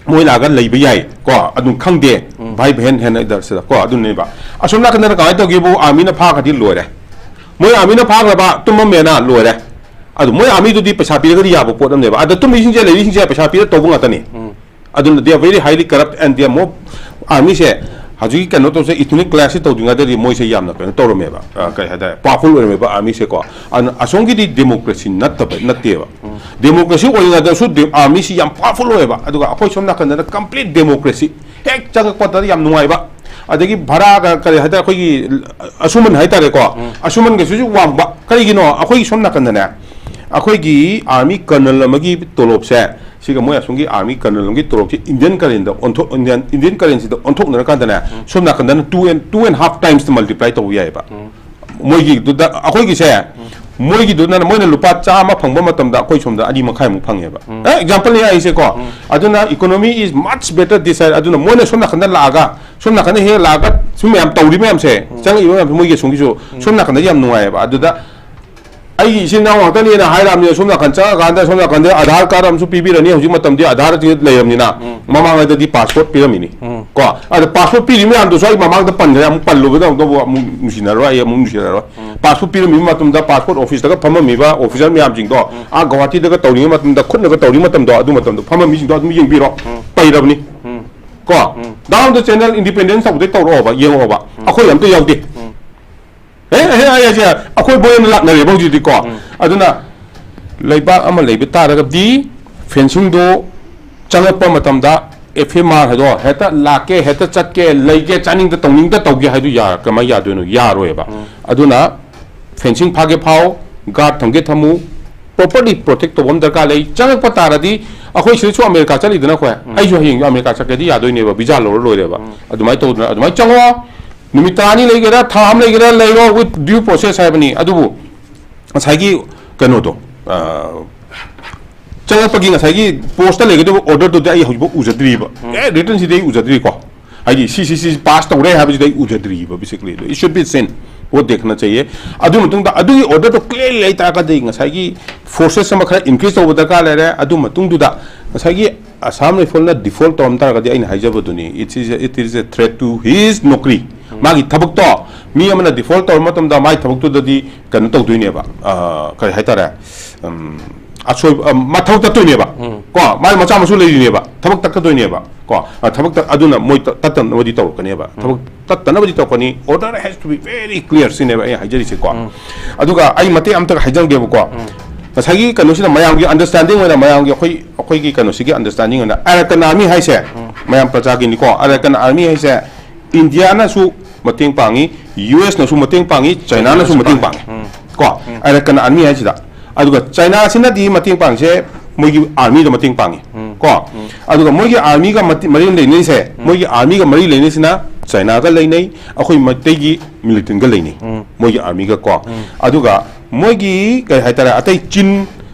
ꯃꯣꯏ ꯂꯥꯛꯑꯒ ꯂꯩꯕ ꯌꯥꯏ ꯀꯣ, ꯑꯗꯨꯝ ꯈꯪꯗꯦ꯫ ꯚꯥꯏ ꯕꯍꯦꯟ ꯍꯦꯟ ꯏꯗꯔꯁꯤꯗ ꯀꯣ, ꯑꯗꯨꯅꯦꯕ꯫ ꯑꯁꯣꯝ ꯅꯥꯀꯟꯗꯅ ꯀꯃꯥꯏꯅ ꯇꯧꯒꯦꯕꯨ, army ꯅ ꯐꯥꯈ꯭ꯔꯗꯤ ꯂꯣꯏꯔꯦ꯫ ꯃꯣꯏ army ꯅ ꯐꯥꯈ꯭ꯔꯕ, ꯇꯨꯝꯃꯝꯃꯦꯅ ꯂꯣꯏꯔꯦ꯫ ꯑꯗꯨ ꯃꯣꯏ army ꯗꯨꯗꯤ ꯄꯩꯁꯥ ꯄꯤꯔꯒꯗꯤ ꯌꯥꯕ ꯄꯣꯠ ꯑꯃꯅꯦꯕ꯫ ꯑꯗ ꯇꯨꯝꯃꯤꯁꯤꯡꯁꯦ, ꯂꯩꯔꯤꯁꯤꯡꯁꯦ ꯄꯩꯁꯥ ꯄꯤꯔ ꯇꯧꯕ ꯉꯥꯛꯇꯅꯤ꯫ ꯑꯗꯨꯅ they are very highly corrupt and they are more, army ꯁꯦ ꯍꯧꯖꯤꯛꯀꯤ ꯀꯩꯅꯣ ꯇꯧꯁꯦ, ꯏꯊꯅꯤꯛ ꯀ꯭ꯂꯥꯁꯁꯤ ꯇꯧꯗ꯭ꯔꯤꯉꯩꯗꯗꯤ ꯃꯣꯏꯁꯦ ꯌꯥꯝꯅ ꯀꯩꯅꯣ ꯇꯧꯔꯝꯃꯦꯕ, ꯑ, ꯀꯩ ꯍꯥꯏꯇꯥꯔꯦ, ꯄꯋꯥꯔꯐꯨꯜ ꯑꯣꯏꯔꯝꯃꯦꯕ ꯑꯥꯔꯃꯤꯁꯦꯀꯣ꯫ ꯑꯗꯨꯅ ꯑꯁꯣꯝꯒꯤꯗꯤ ꯗꯦꯃꯣꯀ꯭ꯔꯦꯁꯤ ꯅꯠꯇꯕ, ꯅꯠꯇꯦꯕ꯫ ꯗꯦꯃꯣꯀ꯭ꯔꯦꯁꯤ ꯑꯣꯏꯔꯤꯉꯩꯗꯁꯨ ꯗꯦ-, ꯑꯥꯔꯃꯤꯁꯤ ꯌꯥꯝ ꯄꯋꯥꯔꯐꯨꯜ ꯑꯣꯏꯌꯦꯕ, ꯑꯗꯨꯒ ꯑꯩꯈꯣꯏ ꯁꯣꯝ ꯅꯥꯀꯟꯗꯅ ꯀꯝꯄ꯭ꯂꯤꯠ ꯗꯦꯃꯣꯀ꯭ꯔꯦꯁꯤ꯫ ꯍꯦꯛ ꯆꯪꯉꯛꯄꯗ ꯌꯥꯝ ꯅꯨꯡꯉꯥꯏꯕ, ꯑꯗꯒꯤ ꯚꯔꯥꯒ ꯀꯔꯤ ꯍꯥꯏꯇꯥꯔꯦ, ꯑꯩꯈꯣꯏꯒꯤ ꯑꯁꯨꯃꯟ ꯍꯥꯏꯇꯥꯔꯦꯀꯣ, ꯑꯁꯨꯃꯟꯒꯁꯤꯁꯨ ꯋꯥꯡꯕ꯫ ꯀꯔꯤꯒꯤꯅꯣ? ꯑꯩꯈꯣꯏꯒꯤ ꯁꯣꯝ ꯅꯥꯀꯟꯗꯅꯦ, ꯑꯩꯈꯣꯏꯒꯤ ꯑꯥꯔꯃꯤ ꯀꯔꯅꯜ ꯑꯃꯒꯤ ꯇꯣꯂꯣꯞꯁꯦ, ꯁꯤꯒ ꯃꯣꯏ ꯑꯁꯣꯝꯒꯤ ꯑꯥꯔꯃꯤ ꯀꯔꯅꯜ ꯑꯃꯒꯤ ꯇꯣꯂꯣꯞꯁꯦ ꯏꯟꯗꯤꯌꯟ ꯀꯔꯦꯟꯗ ꯑꯣꯟꯊꯣꯛ-, ꯏꯟꯗꯤꯌꯟ, ꯏꯟꯗꯤꯌꯟ ꯀꯔꯦꯟꯁꯤꯗ ꯑꯣꯟꯊꯣꯛꯅꯔꯀꯥꯟꯗꯅꯦ, ꯁꯣꯝ ꯅꯥꯀꯟꯗꯅ two and, two and half times multiply ꯇꯧꯕ ꯌꯥꯏꯑꯕ꯫ ꯃꯣꯏꯒꯤꯗꯨꯗ, ꯑꯩꯈꯣꯏꯒꯤꯁꯦ, ꯃꯣꯏꯒꯤꯗꯨꯅ ꯃꯣꯏꯅ ꯂꯨꯄꯥ ꯆꯥꯝꯃ ꯐꯪꯕ ꯃꯇꯝꯗ ꯑꯩꯈꯣꯏ ꯁꯣꯝꯗ ꯑꯅꯤ ꯃꯈꯥꯏꯃꯨꯛ ꯐꯪꯉꯦꯕ꯫ ꯑꯦ, ꯑꯦꯛꯖꯥꯝꯄꯜꯅꯤ ꯍꯥꯏꯁꯦꯀꯣ꯫ ꯑꯗꯨꯅ economy is much better this side꯫ ꯑꯗꯨꯅ ꯃꯣꯏꯅ ꯁꯣꯝ ꯅꯥꯀꯟꯗ ꯂꯥꯛꯑꯒ, ꯁꯣꯝ ꯅꯥꯀꯟꯗ ꯍꯦꯛ ꯂꯥꯛꯑꯒ, ꯁꯨꯝ ꯃꯌꯥꯝ ꯇꯧꯔꯤ ꯃꯌꯥꯝꯁꯦ, ꯆꯪꯉꯛꯏꯕ ꯃꯌꯥꯝꯁꯦ, ꯃꯣꯏꯒꯤ ꯑꯁꯣꯝꯒꯤꯁꯨ ꯁꯣꯝ ꯅꯥꯀꯟꯗ ꯌꯥꯝ ꯅꯨꯡꯉꯥꯏꯌꯦꯕ꯫ ꯑꯗꯨꯗ ꯑꯩꯒꯤ ꯏꯆꯤꯟ ꯏꯅꯥꯎ ꯉꯥꯛꯇꯅꯦꯅ ꯍꯥꯏꯔꯛꯑꯕꯅꯤꯅ, ꯁꯣꯝ ꯅꯥꯀꯟ ꯆꯪꯉꯀꯥꯟꯗ ꯁꯣꯝ ꯅꯥꯀꯟꯗ ꯑꯙꯥꯔ ꯀꯥꯔꯗ ꯑꯃꯁꯨ ꯄꯤꯕꯤꯔꯅꯤ꯫ ꯍꯧꯖꯤꯛ ꯃꯇꯝꯗꯤ ꯑꯙꯥꯔꯁꯤ ꯂꯩꯔꯕꯅꯤꯅ, ꯃꯃꯥꯡꯉꯩꯗꯗꯤ ꯄꯥꯁꯄꯣꯔꯠ ꯄꯤꯔꯝꯃꯤꯅꯤ꯫ ꯀꯣ, ꯑꯗ ꯄꯥꯁꯄꯣꯔꯠ ꯄꯤꯔꯤ ꯃꯌꯥꯝꯗꯨꯁꯨ ꯑꯩ ꯃꯃꯥꯡꯗ ꯄꯟꯈ꯭ꯔꯦ, ꯑꯃꯨꯛ ꯄꯜꯂꯨꯕꯗ ꯑꯃꯨꯛ, ꯑꯃꯨꯛ ꯅꯨꯡꯁꯤꯅꯔꯣꯏ, ꯑꯩ ꯑꯃꯨꯛ ꯅꯨꯡꯁꯤꯅꯔꯣꯏ꯫ ꯄꯥꯁꯄꯣꯔꯠ ꯄꯤꯔꯝꯃꯤꯕ ꯃꯇꯝꯗ ꯄꯥꯁꯄꯣꯔꯠ ꯑꯣꯐꯤꯁꯇꯒ ꯐꯝꯃꯝꯃꯤꯕ ꯑꯣꯐꯤꯁꯔ ꯃꯌꯥꯝꯁꯤꯡꯗꯣ, ꯑꯥ ꯒꯧꯍꯥꯇꯤꯗꯒ ꯇꯧꯔꯤꯉꯩ ꯃꯇꯝꯗ, ꯈꯨꯠꯅꯒ ꯇꯧꯔꯤ ꯃꯇꯝꯗꯣ, ꯑꯗꯨ ꯃꯇꯝꯗꯣ ꯐꯝꯃꯝꯃꯤꯁꯤꯡꯗꯣ ꯑꯗꯨꯝ ꯌꯦꯡꯕꯤꯔꯣ, ꯄꯩꯔꯕꯅꯤ꯫ ꯀꯣ, down the channel, independence ꯇꯧꯕꯗꯩ ꯇꯧꯔꯛꯑꯣꯕ, ꯌꯦꯡꯉꯛꯑꯣꯕ, ꯑꯩꯈꯣꯏ ꯑꯝꯇ ꯌꯥꯎꯗꯦ꯫ ꯑꯦ, ꯑꯦ, ꯑꯩ ꯍꯥꯏꯁꯦ, ꯑꯩꯈꯣꯏ ꯕꯣꯏ ꯑꯣꯏꯅ ꯂꯥꯛꯅꯔꯦꯕ ꯍꯧꯖꯤꯛꯇꯤꯀꯣ꯫ ꯑꯗꯨꯅ ꯂꯩꯕꯥꯛ ꯑꯃ ꯂꯩꯕ ꯇꯥꯔꯒꯗꯤ ꯐꯦꯟꯁꯤꯡꯗꯣ ꯆꯪꯉꯛꯄ ꯃꯇꯝꯗ ꯑꯦꯐ ꯑꯦꯝ ꯑꯥꯔ ꯍꯥꯏꯗꯣ ꯍꯦꯛꯇ ꯂꯥꯛꯀꯦ, ꯍꯦꯛꯇ ꯆꯠꯀꯦ, ꯂꯩꯒꯦ, ꯆꯥꯅꯤꯡꯗ ꯇꯧꯅꯤꯡꯗ ꯇꯧꯒꯦ ꯍꯥꯏꯗꯨ ꯌꯥ-, ꯀꯃꯥꯏꯅ ꯌꯥꯗꯣꯏꯅꯣ? ꯌꯥꯔꯣꯏꯕ꯫ ꯑꯗꯨꯅ ꯐꯦꯟꯁꯤꯡ ꯐꯥꯒꯦ ꯐꯥꯎ, ꯒꯥꯔꯗ ꯊꯝꯒꯦ ꯊꯝꯃꯨ, properly protect ꯇꯧꯕ ꯑꯃ ꯗꯔꯀꯥꯔ ꯂꯩ꯫ ꯆꯪꯉꯛꯄ ꯇꯥꯔꯗꯤ ꯑꯩꯈꯣꯏ ꯁꯤꯗꯁꯨ ꯑꯃꯦꯔꯤꯀꯥ ꯆꯠꯂꯤꯗꯅ ꯑꯩꯈꯣꯏ, ꯑꯩꯁꯨ ꯍꯌꯦꯡ ꯑꯃꯦꯔꯤꯀꯥ ꯆꯠꯀꯦꯗꯤ ꯌꯥꯗꯣꯏꯅꯦꯕ, ꯚꯤꯖꯥ ꯂꯧꯔ ꯂꯣꯏꯔꯦꯕ꯫ ꯑꯗꯨꯃꯥꯏꯅ ꯇꯧꯗꯅ, ꯑꯗꯨꯃꯥꯏꯅ ꯆꯪꯉꯣ꯫ ꯅꯨꯃꯤꯠ ꯇꯔꯥꯅꯤ ꯂꯩꯒꯦꯔꯥ, ꯊꯥ ꯑꯃ ꯂꯩꯒꯦꯔꯥ, ꯂꯩꯔꯣ, with due process ꯍꯥꯏꯕꯅꯤ꯫ ꯑꯗꯨꯕꯨ ꯉꯁꯥꯏꯒꯤ ꯀꯩꯅꯣꯗꯣ, ꯑ, ꯆꯪꯉꯛꯄꯒꯤ ꯉꯁꯥꯏꯒꯤ ꯄꯣꯁꯇ ꯂꯩꯒꯗꯕ ꯑꯣꯔꯗꯔꯗꯨꯗꯤ ꯑꯩ ꯍꯧꯖꯤꯛꯐꯥꯎ ꯎꯖꯗ꯭ꯔꯤꯕ꯫ ꯑꯦ, ꯔꯤꯇꯟꯁꯤꯗꯤ ꯑꯩ ꯎꯖꯗ꯭ꯔꯤꯀꯣ꯫ ꯍꯥꯏꯗꯤ ꯁꯤ, ꯁꯤ, ꯁꯤ ꯄꯥꯁ ꯇꯧꯔꯦ ꯍꯥꯏꯕꯁꯤꯗꯤ ꯑꯩ ꯎꯖꯗ꯭ꯔꯤꯕ, basically꯫ It should be seen, vote ꯗꯦꯈꯅ ꯆꯩꯌꯦ꯫ ꯑꯗꯨ ꯃꯇꯨꯡꯗ ꯑꯗꯨꯒꯤ ꯑꯣꯔꯗꯔꯗꯣ ꯀ꯭ꯂꯤꯌꯔꯂꯤ ꯂꯩ ꯇꯥꯔꯒꯗꯤ ꯉꯁꯥꯏꯒꯤ ꯐꯣꯔꯁꯦꯁ ꯑꯃ ꯈꯔ ꯏꯟꯀ꯭ꯔꯤꯖ ꯇꯧꯕ ꯗꯔꯀꯥꯔ ꯂꯩꯔꯦ꯫ ꯑꯗꯨ ꯃꯇꯨꯡꯗꯨꯗ ꯉꯁꯥꯏꯒꯤ ꯑꯁꯥꯝ ꯔꯥꯏꯐꯜꯅ ꯗꯤꯐꯣꯜꯠ ꯇꯧꯔꯝ ꯇꯥꯔꯒꯗꯤ, ꯑꯩꯅ ꯍꯥꯏꯖꯕꯗꯨꯅꯤ, it is a, it is a threat to his ꯅꯣꯀ꯭ꯔꯤ꯫ ꯃꯥꯒꯤ ꯊꯕꯛꯇꯣ ꯃꯤ ꯑꯃꯅ ꯗꯤꯐꯣꯜꯠ ꯇꯧꯔ ꯃꯇꯝꯗ ꯃꯥꯒꯤ ꯊꯕꯛꯇꯨꯗꯗꯤ ꯀꯩꯅꯣ ꯇꯧꯗꯣꯏꯅꯦꯕ, ꯑ, ꯀꯔꯤ ꯍꯥꯏꯇꯥꯔꯦ, ꯎꯝ, ꯑꯁꯣꯏꯕ, ꯑ, ꯃꯊꯧ ꯇꯠꯇꯣꯏꯅꯦꯕ꯫ ꯀꯣ, ꯃꯥꯒꯤ ꯃꯆꯥ ꯃꯁꯨ ꯂꯩꯔꯤꯅꯦꯕ, ꯊꯕꯛ ꯇꯠꯀꯗꯣꯏꯅꯦꯕ꯫ ꯀꯣ, ꯑ, ꯊꯕꯛ ꯇꯠ-, ꯑꯗꯨꯅ ꯃꯣꯏ ꯇꯠ-, ꯇꯠꯇꯅꯕꯗꯤ ꯇꯧꯔꯛꯀꯅꯦꯕ꯫ ꯊꯕꯛ ꯇꯠꯇꯅꯕꯗꯤ ꯇꯧꯔꯛꯀꯅꯤ꯫ Order has to be very clear ꯁꯤꯅꯦꯕ ꯑꯩ ꯍꯥꯏꯖꯔꯤꯁꯦꯀꯣ꯫ ꯑꯗꯨꯒ ꯑꯩ ꯃꯇꯦꯛ ꯑꯝꯇꯒ ꯍꯥꯏꯖꯔꯝꯒꯦꯕꯀꯣ꯫ ꯉꯁꯥꯏꯒꯤ ꯀꯩꯅꯣꯁꯤꯗ ꯃꯌꯥꯝꯒꯤ understanding ꯑꯣꯏꯅ, ꯃꯌꯥꯝꯒꯤ ꯑꯩꯈꯣꯏ, ꯑꯩꯈꯣꯏꯒꯤ ꯀꯩꯅꯣꯁꯤꯒꯤ understanding ꯑꯣꯏꯅ Arakan Army ꯍꯥꯏꯁꯦ, ꯃꯌꯥꯝ ꯄ꯭ꯔꯖꯥꯒꯤꯅꯤꯀꯣ, Arakan Army ꯍꯥꯏꯁꯦ ꯏꯟꯗꯤꯌꯥꯅꯁꯨ ꯃꯇꯦꯡ ꯄꯥꯡꯉꯤ, ꯌꯨ ꯑꯦꯁꯅꯁꯨ ꯃꯇꯦꯡ ꯄꯥꯡꯉꯤ, ꯆꯥꯏꯅꯥꯅꯁꯨ ꯃꯇꯦꯡ ꯄꯥꯡꯉꯤ꯫ ꯀꯣ, Arakan Army ꯍꯥꯏꯁꯤꯗ꯫ ꯑꯗꯨꯒ ꯆꯥꯏꯅꯥꯁꯤꯅꯗꯤ ꯃꯇꯦꯡ ꯄꯥꯡꯉꯤꯁꯦ ꯃꯣꯏꯒꯤ armyꯗ ꯃꯇꯦꯡ ꯄꯥꯡꯉꯤ꯫ ꯀꯣ, ꯑꯗꯨꯒ ꯃꯣꯏꯒꯤ armyꯒ ꯃꯇꯤ-, ꯃꯔꯤ ꯂꯩꯅꯩꯁꯦ, ꯃꯣꯏꯒꯤ armyꯒ ꯃꯔꯤ ꯂꯩꯅꯩꯁꯤꯅ ꯆꯥꯏꯅꯥꯒ ꯂꯩꯅꯩ, ꯑꯩꯈꯣꯏ ꯃꯩꯇꯩꯒꯤ militantꯒ ꯂꯩꯅꯩ꯫ ꯃꯣꯏꯒꯤ armyꯒ ꯀꯣ꯫ ꯑꯗꯨꯒ ꯃꯣꯏꯒꯤ ꯀꯩ ꯍꯥꯏꯇꯥꯔꯦ, ꯑꯇꯩ ꯆꯤꯟ,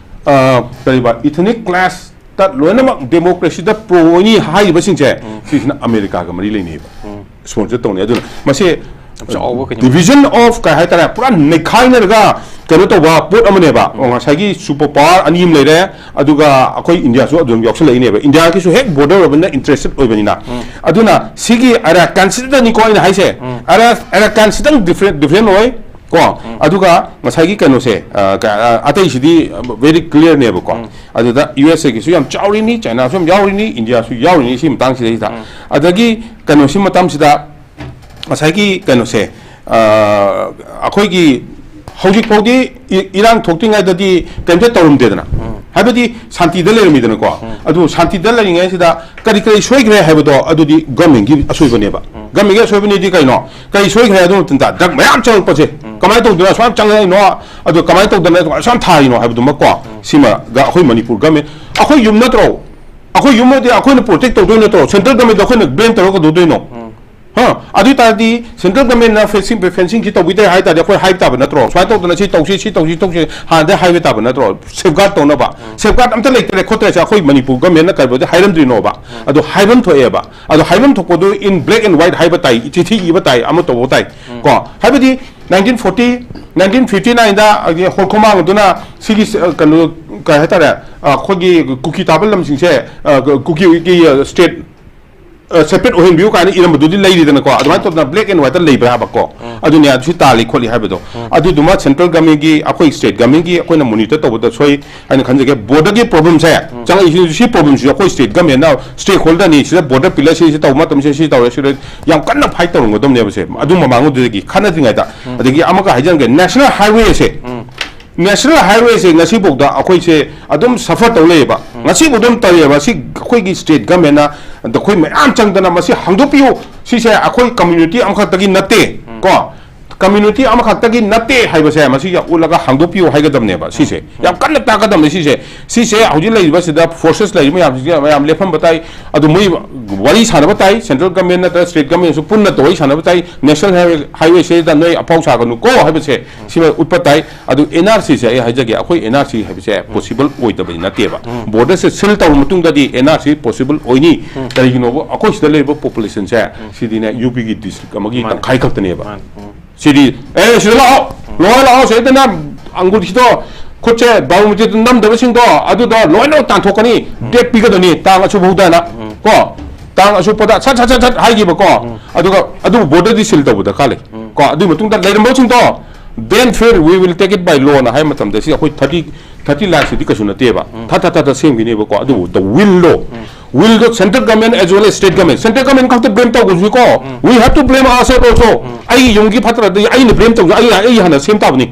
ꯑ, ꯀꯔꯤꯕ, ethnic clash ꯇ ꯂꯣꯏꯅꯃꯛ democracyꯗ pro ꯑꯣꯏꯅꯤ ꯍꯥꯏꯔꯤꯕꯁꯤꯡꯁꯦ, ꯁꯤꯁꯤꯅ ꯑꯃꯦꯔꯤꯀꯥꯒ ꯃꯔꯤ ꯂꯩꯅꯩꯕ꯫ Sponsor ꯇꯧꯅꯩ꯫ ꯑꯗꯨꯅ ꯃꯁꯤ ꯌꯥꯝ ꯆꯥꯎꯕ ꯀꯩꯅꯣ꯫ Division of ꯀꯩ ꯍꯥꯏꯇꯥꯔꯦ, ꯄꯨꯔꯥ ꯅꯩꯈꯥꯏꯅꯔꯒ ꯀꯩꯅꯣ ꯇꯧꯕ ꯄꯣꯠ ꯑꯃꯅꯦꯕ꯫ ꯉꯁꯥꯏꯒꯤ super power ꯑꯅꯤ ꯑꯃ ꯂꯩꯔꯦ, ꯑꯗꯨꯒ ꯑꯩꯈꯣꯏ ꯏꯟꯗꯤꯌꯥꯁꯨ ꯑꯗꯨꯝ ꯌꯥꯎꯁꯜꯂꯛꯏꯅꯦꯕ꯫ ꯏꯟꯗꯤꯌꯥꯒꯤꯁꯨ ꯍꯦꯛ border ꯑꯣꯏꯕꯅꯤꯅ interested ꯑꯣꯏꯕꯅꯤꯅ꯫ ꯑꯗꯨꯅ ꯁꯤꯒꯤ Arakanꯁꯤꯗꯅꯤꯀꯣ ꯑꯩꯅ ꯍꯥꯏꯁꯦ꯫ Ara-, Arakanꯁꯤꯗꯪ different, different ꯑꯣꯏ꯫ ꯀꯣ, ꯑꯗꯨꯒ ꯉꯁꯥꯏꯒꯤ ꯀꯩꯅꯣꯁꯦ, ꯑ, ꯀ-, ꯑ, ꯑꯇꯩꯁꯤꯗꯤ very clearꯅꯦꯕꯀꯣ꯫ ꯑꯗꯨꯗ ꯌꯨ ꯑꯦꯁ ꯑꯦꯒꯤꯁꯨ ꯌꯥꯝ ꯆꯥꯎꯔꯤꯅꯤ, ꯆꯥꯏꯅꯥꯁꯨ ꯌꯥꯝ ꯌꯥꯎꯔꯤꯅꯤ, ꯏꯟꯗꯤꯌꯥꯁꯨ ꯌꯥꯎꯔꯤꯅꯤ ꯁꯤ ꯃꯇꯥꯡꯁꯤꯗꯩꯁꯤꯗ꯫ ꯑꯗꯒꯤ ꯀꯩꯅꯣꯁꯤ ꯃꯇꯝꯁꯤꯗ ꯉꯁꯥꯏꯒꯤ ꯀꯩꯅꯣꯁꯦ, ꯑ, ꯑꯩꯈꯣꯏꯒꯤ ꯍꯧꯖꯤꯛ ꯐꯥꯎꯗꯤ ꯏ-, ꯏꯔꯥꯡ ꯊꯣꯛꯇ꯭ꯔꯤꯉꯩꯗꯗꯤ ꯀꯩꯝꯇ ꯇꯧꯔꯝꯗꯦꯗꯅ꯫ ꯍꯥꯏꯕꯗꯤ ꯁꯥꯟꯇꯤꯗ ꯂꯩꯔꯝꯃꯤꯗꯅꯀꯣ꯫ ꯑꯗꯨ ꯁꯥꯟꯇꯤꯗ ꯂꯩꯔꯤꯉꯩꯁꯤꯗ ꯀꯔꯤ ꯀꯔꯤ ꯁꯣꯏꯈ꯭ꯔꯦ ꯍꯥꯏꯕꯗꯣ ꯑꯗꯨꯗꯤ governmentꯀꯤ ꯑꯁꯣꯏꯕꯅꯦꯕ꯫ Governmentꯀꯤ ꯑꯁꯣꯏꯕꯅꯦꯗꯤ ꯀꯩꯅꯣ? ꯀꯔꯤ ꯁꯣꯏꯈ꯭ꯔꯦ ꯑꯗꯨ ꯃꯇꯝꯗ drug ꯃꯌꯥꯝ ꯆꯪꯉꯛꯄꯁꯦ? ꯀꯃꯥꯏꯅ ꯇꯧꯗꯅ ꯑꯁꯨꯛ ꯌꯥꯝ ꯆꯪꯉꯛꯏꯅꯣ? ꯑꯗꯣ ꯀꯃꯥꯏꯅ ꯇꯧꯗꯅ ꯑꯁꯨꯛ ꯌꯥꯝ ꯊꯥꯔꯤꯅꯣ ꯍꯥꯏꯕꯗꯨꯃꯀꯣ꯫ ꯁꯤꯃꯒ ꯑꯩꯈꯣꯏ ꯃꯅꯤꯄꯨꯔ government, ꯑꯩꯈꯣꯏ ꯌꯨꯝ ꯅꯠꯇ꯭ꯔꯣ? ꯑꯩꯈꯣꯏ ꯌꯨꯝ ꯑꯣꯏꯗꯤ ꯑꯩꯈꯣꯏꯅ protect ꯇꯧꯗꯣꯏ ꯅꯠꯇ꯭ꯔꯣ? Central governmentꯗ ꯑꯩꯈꯣꯏꯅ blame ꯇꯧꯔꯒ ꯀꯩꯗꯧꯗꯣꯏꯅꯣ? ꯍꯥ? ꯑꯗꯨ ꯑꯣꯏ ꯇꯥꯔꯗꯤ central governmentꯅ fencing, fencingꯁꯤ ꯇꯧꯕꯤꯗꯦ ꯍꯥꯏ ꯇꯥꯔꯗꯤ ꯑꯩꯈꯣꯏ ꯍꯥꯏꯕ ꯇꯥꯕ ꯅꯠꯇ꯭ꯔꯣ? ꯁꯨꯃꯥꯏꯅ ꯇꯧꯗꯅ ꯁꯤ ꯇꯧꯁꯤ, ꯁꯤ ꯇꯧꯁꯤ, ꯇꯧꯁꯤ ꯍꯥꯟꯅꯗꯩ ꯍꯥꯏꯕ ꯇꯥꯕ ꯅꯠꯇ꯭ꯔꯣ? Safeguard ꯇꯧꯅꯕ꯫ Safeguard ꯑꯝꯇ ꯂꯩꯇ꯭ꯔꯦ ꯈꯣꯠꯇ꯭ꯔꯦꯁꯦ ꯑꯩꯈꯣꯏ ꯃꯅꯤꯄꯨꯔ governmentꯅ ꯀꯩꯗꯧꯕꯩ ꯍꯥꯏꯔꯝꯗ꯭ꯔꯤꯅꯣꯕ? ꯑꯗꯣ ꯍꯥꯏꯐꯝ ꯊꯣꯛꯑꯦꯕ꯫ ꯑꯗꯣ ꯍꯥꯏꯐꯝ ꯊꯣꯛꯄꯗꯨ in black and white ꯍꯥꯏꯕ ꯇꯥꯏ, ꯆꯤꯊꯤ ꯏꯕ ꯇꯥꯏ, ꯑꯃ ꯇꯧꯕ ꯇꯥꯏ꯫ ꯀꯣ? ꯍꯥꯏꯕꯗꯤ nineteen forty, nineteen fifty nineꯗ ꯍꯣꯔꯈꯣꯃꯥꯡ ꯑꯗꯨꯅ ꯁꯤꯒꯤ, ꯑ, ꯀꯩꯅꯣ, ꯀꯩ ꯍꯥꯏꯇꯥꯔꯦ, ꯑ, ꯑꯩꯈꯣꯏꯒꯤ ꯀꯨꯀꯤ ꯇꯥꯕ ꯂꯝꯁꯤꯡꯁꯦ, ꯑ, ꯀꯨꯀꯤꯒꯤ, ꯑ, state ꯁꯦꯄꯔꯦꯠ ꯑꯣꯏꯍꯟꯕꯤꯌꯨ ꯀꯥꯏꯅ ꯏꯔꯝꯕꯗꯨꯗꯤ ꯂꯩꯔꯤꯗꯅꯀꯣ, ꯑꯗꯨꯃꯥꯏꯅ ꯇꯧꯗꯅ black and white ꯇ ꯂꯩꯕ꯭ꯔꯥ ꯍꯥꯏꯕꯀꯣ꯫ ꯑꯗꯨꯅꯦ, ꯑꯗꯨ ꯁꯤ ꯇꯥꯜꯂꯤ ꯈꯣꯠꯂꯤ ꯍꯥꯏꯕꯗꯣ꯫ ꯑꯗꯨꯗꯨꯃ central government ꯀꯤ, ꯑꯩꯈꯣꯏ state government ꯀꯤ ꯑꯩꯈꯣꯏꯅ monitor ꯇꯧꯕꯗ ꯁꯣꯏ ꯍꯥꯏꯅ ꯈꯟꯖꯒꯦ꯫ Border ꯒꯤ problem ꯁꯦ ꯆꯪꯉꯛꯏꯁꯤ, ꯁꯤ problem ꯁꯤꯁꯨ ꯑꯩꯈꯣꯏ state government ꯅ stakeholder ꯅꯤ, ꯁꯤꯗ border pillar ꯁꯤ, ꯁꯤ ꯇꯧꯕ ꯃꯇꯝꯁꯤ ꯁꯤ ꯇꯧꯔꯦ, ꯁꯤꯗ ꯌꯥꯝ ꯀꯟꯅ fight ꯇꯧꯔꯝꯒꯗꯕꯅꯦꯕ ꯁꯦ꯫ ꯑꯗꯨ ꯃꯃꯥꯡꯗꯨꯗꯒꯤ ꯈꯠꯅꯗ꯭ꯔꯤꯉꯩꯗ꯫ ꯑꯗꯒꯤ ꯑꯃꯒ ꯍꯥꯏꯖꯔꯝꯒꯦ, national highway ꯁꯦ, national highway ꯁꯦ ꯉꯁꯤꯐꯥꯎꯗ ꯑꯩꯈꯣꯏꯁꯦ ꯑꯗꯨꯝ suffer ꯇꯧ ꯂꯩꯌꯦꯕ꯫ ꯉꯁꯤꯐꯥꯎ ꯑꯗꯨꯝ ꯇꯧꯔꯤꯑꯕ꯫ ꯁꯤ ꯑꯩꯈꯣꯏꯒꯤ state government ꯅ, ꯑꯗ ꯑꯩꯈꯣꯏ ꯃꯌꯥꯝ ꯆꯪꯗꯅ ꯃꯁꯤ ꯍꯥꯡꯗꯣꯛꯄꯤꯌꯨ꯫ ꯁꯤꯁꯦ ꯑꯩꯈꯣꯏ community ꯑꯃꯈꯛꯇꯒꯤ ꯅꯠꯇꯦ ꯀꯣ, community ꯑꯃꯈꯛꯇꯒꯤ ꯅꯠꯇꯦ ꯍꯥꯏꯕꯁꯦ ꯃꯁꯤ ꯌꯥꯝ ꯎꯠꯂꯒ ꯍꯥꯡꯗꯣꯛꯄꯤꯌꯨ ꯍꯥꯏꯒꯗꯕꯅꯦꯕ꯫ ꯁꯤꯁꯦ ꯌꯥꯝ ꯀꯟꯅ ꯇꯥꯛꯀꯗꯕꯅꯦ ꯁꯤꯁꯦ꯫ ꯁꯤꯁꯦ ꯍꯧꯖꯤꯛ ꯂꯩꯔꯤꯕꯁꯤꯗ forces ꯂꯩꯔꯤꯕ ꯃꯌꯥꯝꯁꯤꯡꯁꯦ ꯃꯌꯥꯝ ꯂꯦꯞꯍꯟꯕ ꯇꯥꯏ꯫ ꯑꯗꯨ ꯃꯣꯏ ꯋꯥꯔꯤ ꯁꯥꯟꯅꯕ ꯇꯥꯏ, central government ꯅꯠꯇ꯭ꯔꯒ state government ꯁꯨ ꯄꯨꯟꯅ ꯇꯧ ꯋꯥꯔꯤ ꯁꯥꯟꯅꯕ ꯇꯥꯏ꯫ National highway, highway ꯁꯤꯗ ꯅꯣꯏ ꯑꯐꯥꯎ ꯁꯥꯒꯅꯨ ꯀꯣ ꯍꯥꯏꯕꯁꯦ ꯁꯤꯃ ꯎꯠꯄ ꯇꯥꯏ꯫ ꯑꯗꯨ N R C ꯁꯦ ꯑꯩ ꯍꯥꯏꯖꯒꯦ, ꯑꯩꯈꯣꯏ N R C ꯍꯥꯏꯕꯁꯦ possible ꯑꯣꯏꯗꯕꯗꯤ ꯅꯠꯇꯦꯕ꯫ Border ꯁꯦ seal ꯇꯧꯔꯕ ꯃꯇꯨꯡꯗꯗꯤ N R C possible ꯑꯣꯏꯅꯤ꯫ ꯀꯔꯤꯒꯤꯅꯣꯕ? ꯑꯩꯈꯣꯏ ꯁꯤꯗ ꯂꯩꯔꯤꯕ population ꯁꯦ ꯁꯤꯗꯤꯅꯦ, U P ꯒꯤ district ꯑꯃꯒꯤ ꯃꯥꯅꯦ꯫ ꯇꯪꯈꯥꯏ ꯈꯛꯇꯅꯦꯕ꯫ ꯃꯥꯅꯦ꯫ ꯎꯝ꯫ ꯁꯤꯗꯤ, "ꯑꯦ, ꯁꯤꯗ ꯂꯥꯛꯑꯣ, ꯂꯣꯏ ꯂꯥꯛꯑꯣ, ꯁꯤꯗꯅ ꯑꯪꯒꯨꯔꯁꯤꯗꯣ, ꯈꯨꯠꯁꯦ biometric ꯅꯝꯗꯕꯁꯤꯡꯗꯣ ꯑꯗꯨꯗꯣ ꯂꯣꯏꯅ ꯇꯥꯟꯊꯣꯛꯀꯅꯤ, date ꯄꯤꯒꯗꯣꯏꯅꯤ, ꯇꯥꯡ ꯑꯁꯨꯛ ꯐꯥꯎꯗꯅ", ꯀꯣ, ꯇꯥꯡ ꯑꯁꯨꯛ ꯐꯥꯎꯗ ꯁꯠ ꯁꯠ ꯁꯠ ꯁꯠ ꯍꯥꯏꯈꯤꯕꯀꯣ꯫ ꯑꯗꯨꯒ ꯑꯗꯨꯕꯨ border ꯗꯤ seal ꯇꯧꯕ ꯗꯔꯀꯥꯔ ꯂꯩ꯫ ꯀꯣ, ꯑꯗꯨꯒꯤ ꯃꯇꯨꯡꯗ ꯂꯩꯔꯝꯕꯁꯤꯡꯗꯣ, "Then fair, we will take it by law" ꯅ ꯍꯥꯏ ꯃꯇꯝꯗ ꯁꯤ ꯑꯩꯈꯣꯏ thirty, thirty ꯂꯥꯛꯁꯤꯗꯤ ꯀꯩꯁꯨ ꯅꯠꯇꯦꯕ꯫ ꯊꯥ ꯊꯥ ꯊꯥ ꯊꯥ ꯁꯦꯝꯈꯤꯅꯦꯕꯀꯣ꯫ ꯑꯗꯨꯕꯨ the will ꯗꯣ, will ꯗꯣ central government as well as state government, central government ꯈꯛꯇ blame ꯇꯧꯒꯗꯣꯏꯀꯣ꯫ We have to blame ourselves also. ꯑꯩꯒꯤ ꯌꯨꯝꯒꯤ ꯐꯠꯇ꯭ꯔꯗꯤ ꯑꯩꯅ blame ꯇꯧꯖ-, ꯑꯩ, ꯑꯩ ꯍꯥꯟꯅ ꯁꯦꯝ ꯇꯥꯕꯅꯤ꯫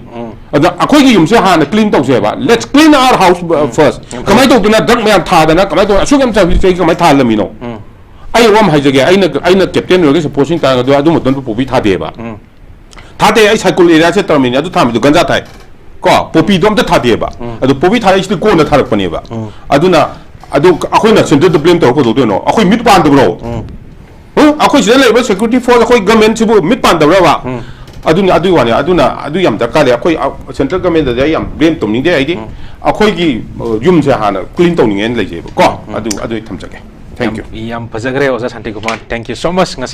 ꯑꯗ ꯑꯩꯈꯣꯏꯒꯤ ꯌꯨꯝꯁꯦ ꯍꯥꯟꯅ clean ꯇꯧꯁꯦꯕ꯫ Let's clean our house, uh, first. ꯀꯃꯥꯏꯅ ꯇꯧꯗꯅ drug ꯃꯌꯥꯝ ꯊꯥꯗꯅ, ꯀꯃꯥꯏꯅ ꯇꯧꯗꯅ ꯑꯁꯨꯛ ꯌꯥꯝ ꯆꯥꯎꯕ ꯆꯍꯤ ꯀꯃꯥꯏꯅ ꯊꯥꯍꯜꯂꯝꯃꯤꯅꯣ? ꯑꯩ ꯋꯥ ꯑꯃ ꯍꯥꯏꯖꯒꯦ, ꯑꯩꯅ, ꯑꯩꯅ captain ꯑꯣꯏꯔꯒ supporting ꯇꯥꯔꯒ ꯑꯗꯨ, ꯑꯗꯨ ꯃꯇꯝꯗ ꯄꯣꯄꯤ ꯊꯥꯗꯦꯕ꯫ ꯊꯥꯗꯦ, ꯑꯩ ꯁꯥꯏꯀꯨꯜ area ꯁꯦ ꯇꯧꯔꯝꯃꯤꯅꯦ, ꯑꯗꯨ ꯊꯥꯔꯝꯃꯤꯗꯣ ꯒꯟꯖꯥ ꯊꯥꯏ꯫ ꯀꯣ, ꯄꯣꯄꯤꯗꯣ ꯑꯝꯇ ꯊꯥꯗꯦꯕ꯫ ꯑꯗꯨ ꯄꯣꯄꯤ ꯊꯥꯔꯛꯏꯁꯤꯗꯤ ꯀꯣꯟꯅ ꯊꯥꯔꯛꯄꯅꯦꯕ꯫ ꯑꯗꯨꯅ ꯑꯗꯨ ꯑꯩꯈꯣꯏꯅ central ꯗ blame ꯇꯧꯔ ꯀꯩꯗꯧꯗꯣꯏꯅꯣ? ꯑꯩꯈꯣꯏ ꯃꯤꯠ ꯄꯥꯟꯗꯕ꯭ꯔꯣ? ꯍꯨꯝ? ꯑꯩꯈꯣꯏ ꯁꯤꯗ ꯂꯩꯔꯤꯕ security force, ꯑꯩꯈꯣꯏ government ꯁꯤꯕꯨ ꯃꯤꯠ ꯄꯥꯟꯗꯕ꯭ꯔꯕ? ꯑꯗꯨꯅꯤ, ꯑꯗꯨꯒꯤ ꯋꯥꯅꯤ꯫ ꯑꯗꯨꯅ ꯑꯗꯨ ꯌꯥꯝ ꯗꯔꯀꯥꯔ ꯂꯩ꯫ ꯑꯩꯈꯣꯏ, ꯑ, central government ꯗꯗꯤ ꯑꯩ ꯌꯥꯝ blame ꯇꯧꯅꯤꯡꯗꯦ꯫ ꯑꯩꯗꯤ ꯑꯩꯈꯣꯏꯒꯤ, ꯑ, ꯌꯨꯝꯁꯦ ꯍꯥꯟꯅ clean ꯇꯧꯅꯤꯡꯉꯦꯅ ꯂꯩꯖꯩꯕ ꯀꯣ꯫ ꯑꯗꯨ, ꯑꯗꯨ ꯑꯩ ꯊꯝꯖꯒꯦ꯫ Thank you꯫ ꯌꯥꯝ, ꯌꯥꯝ ꯐꯖꯈ꯭ꯔꯦ ꯑꯣꯖꯥ Shantikumar. Thank you so much꯫ ꯉꯁꯤ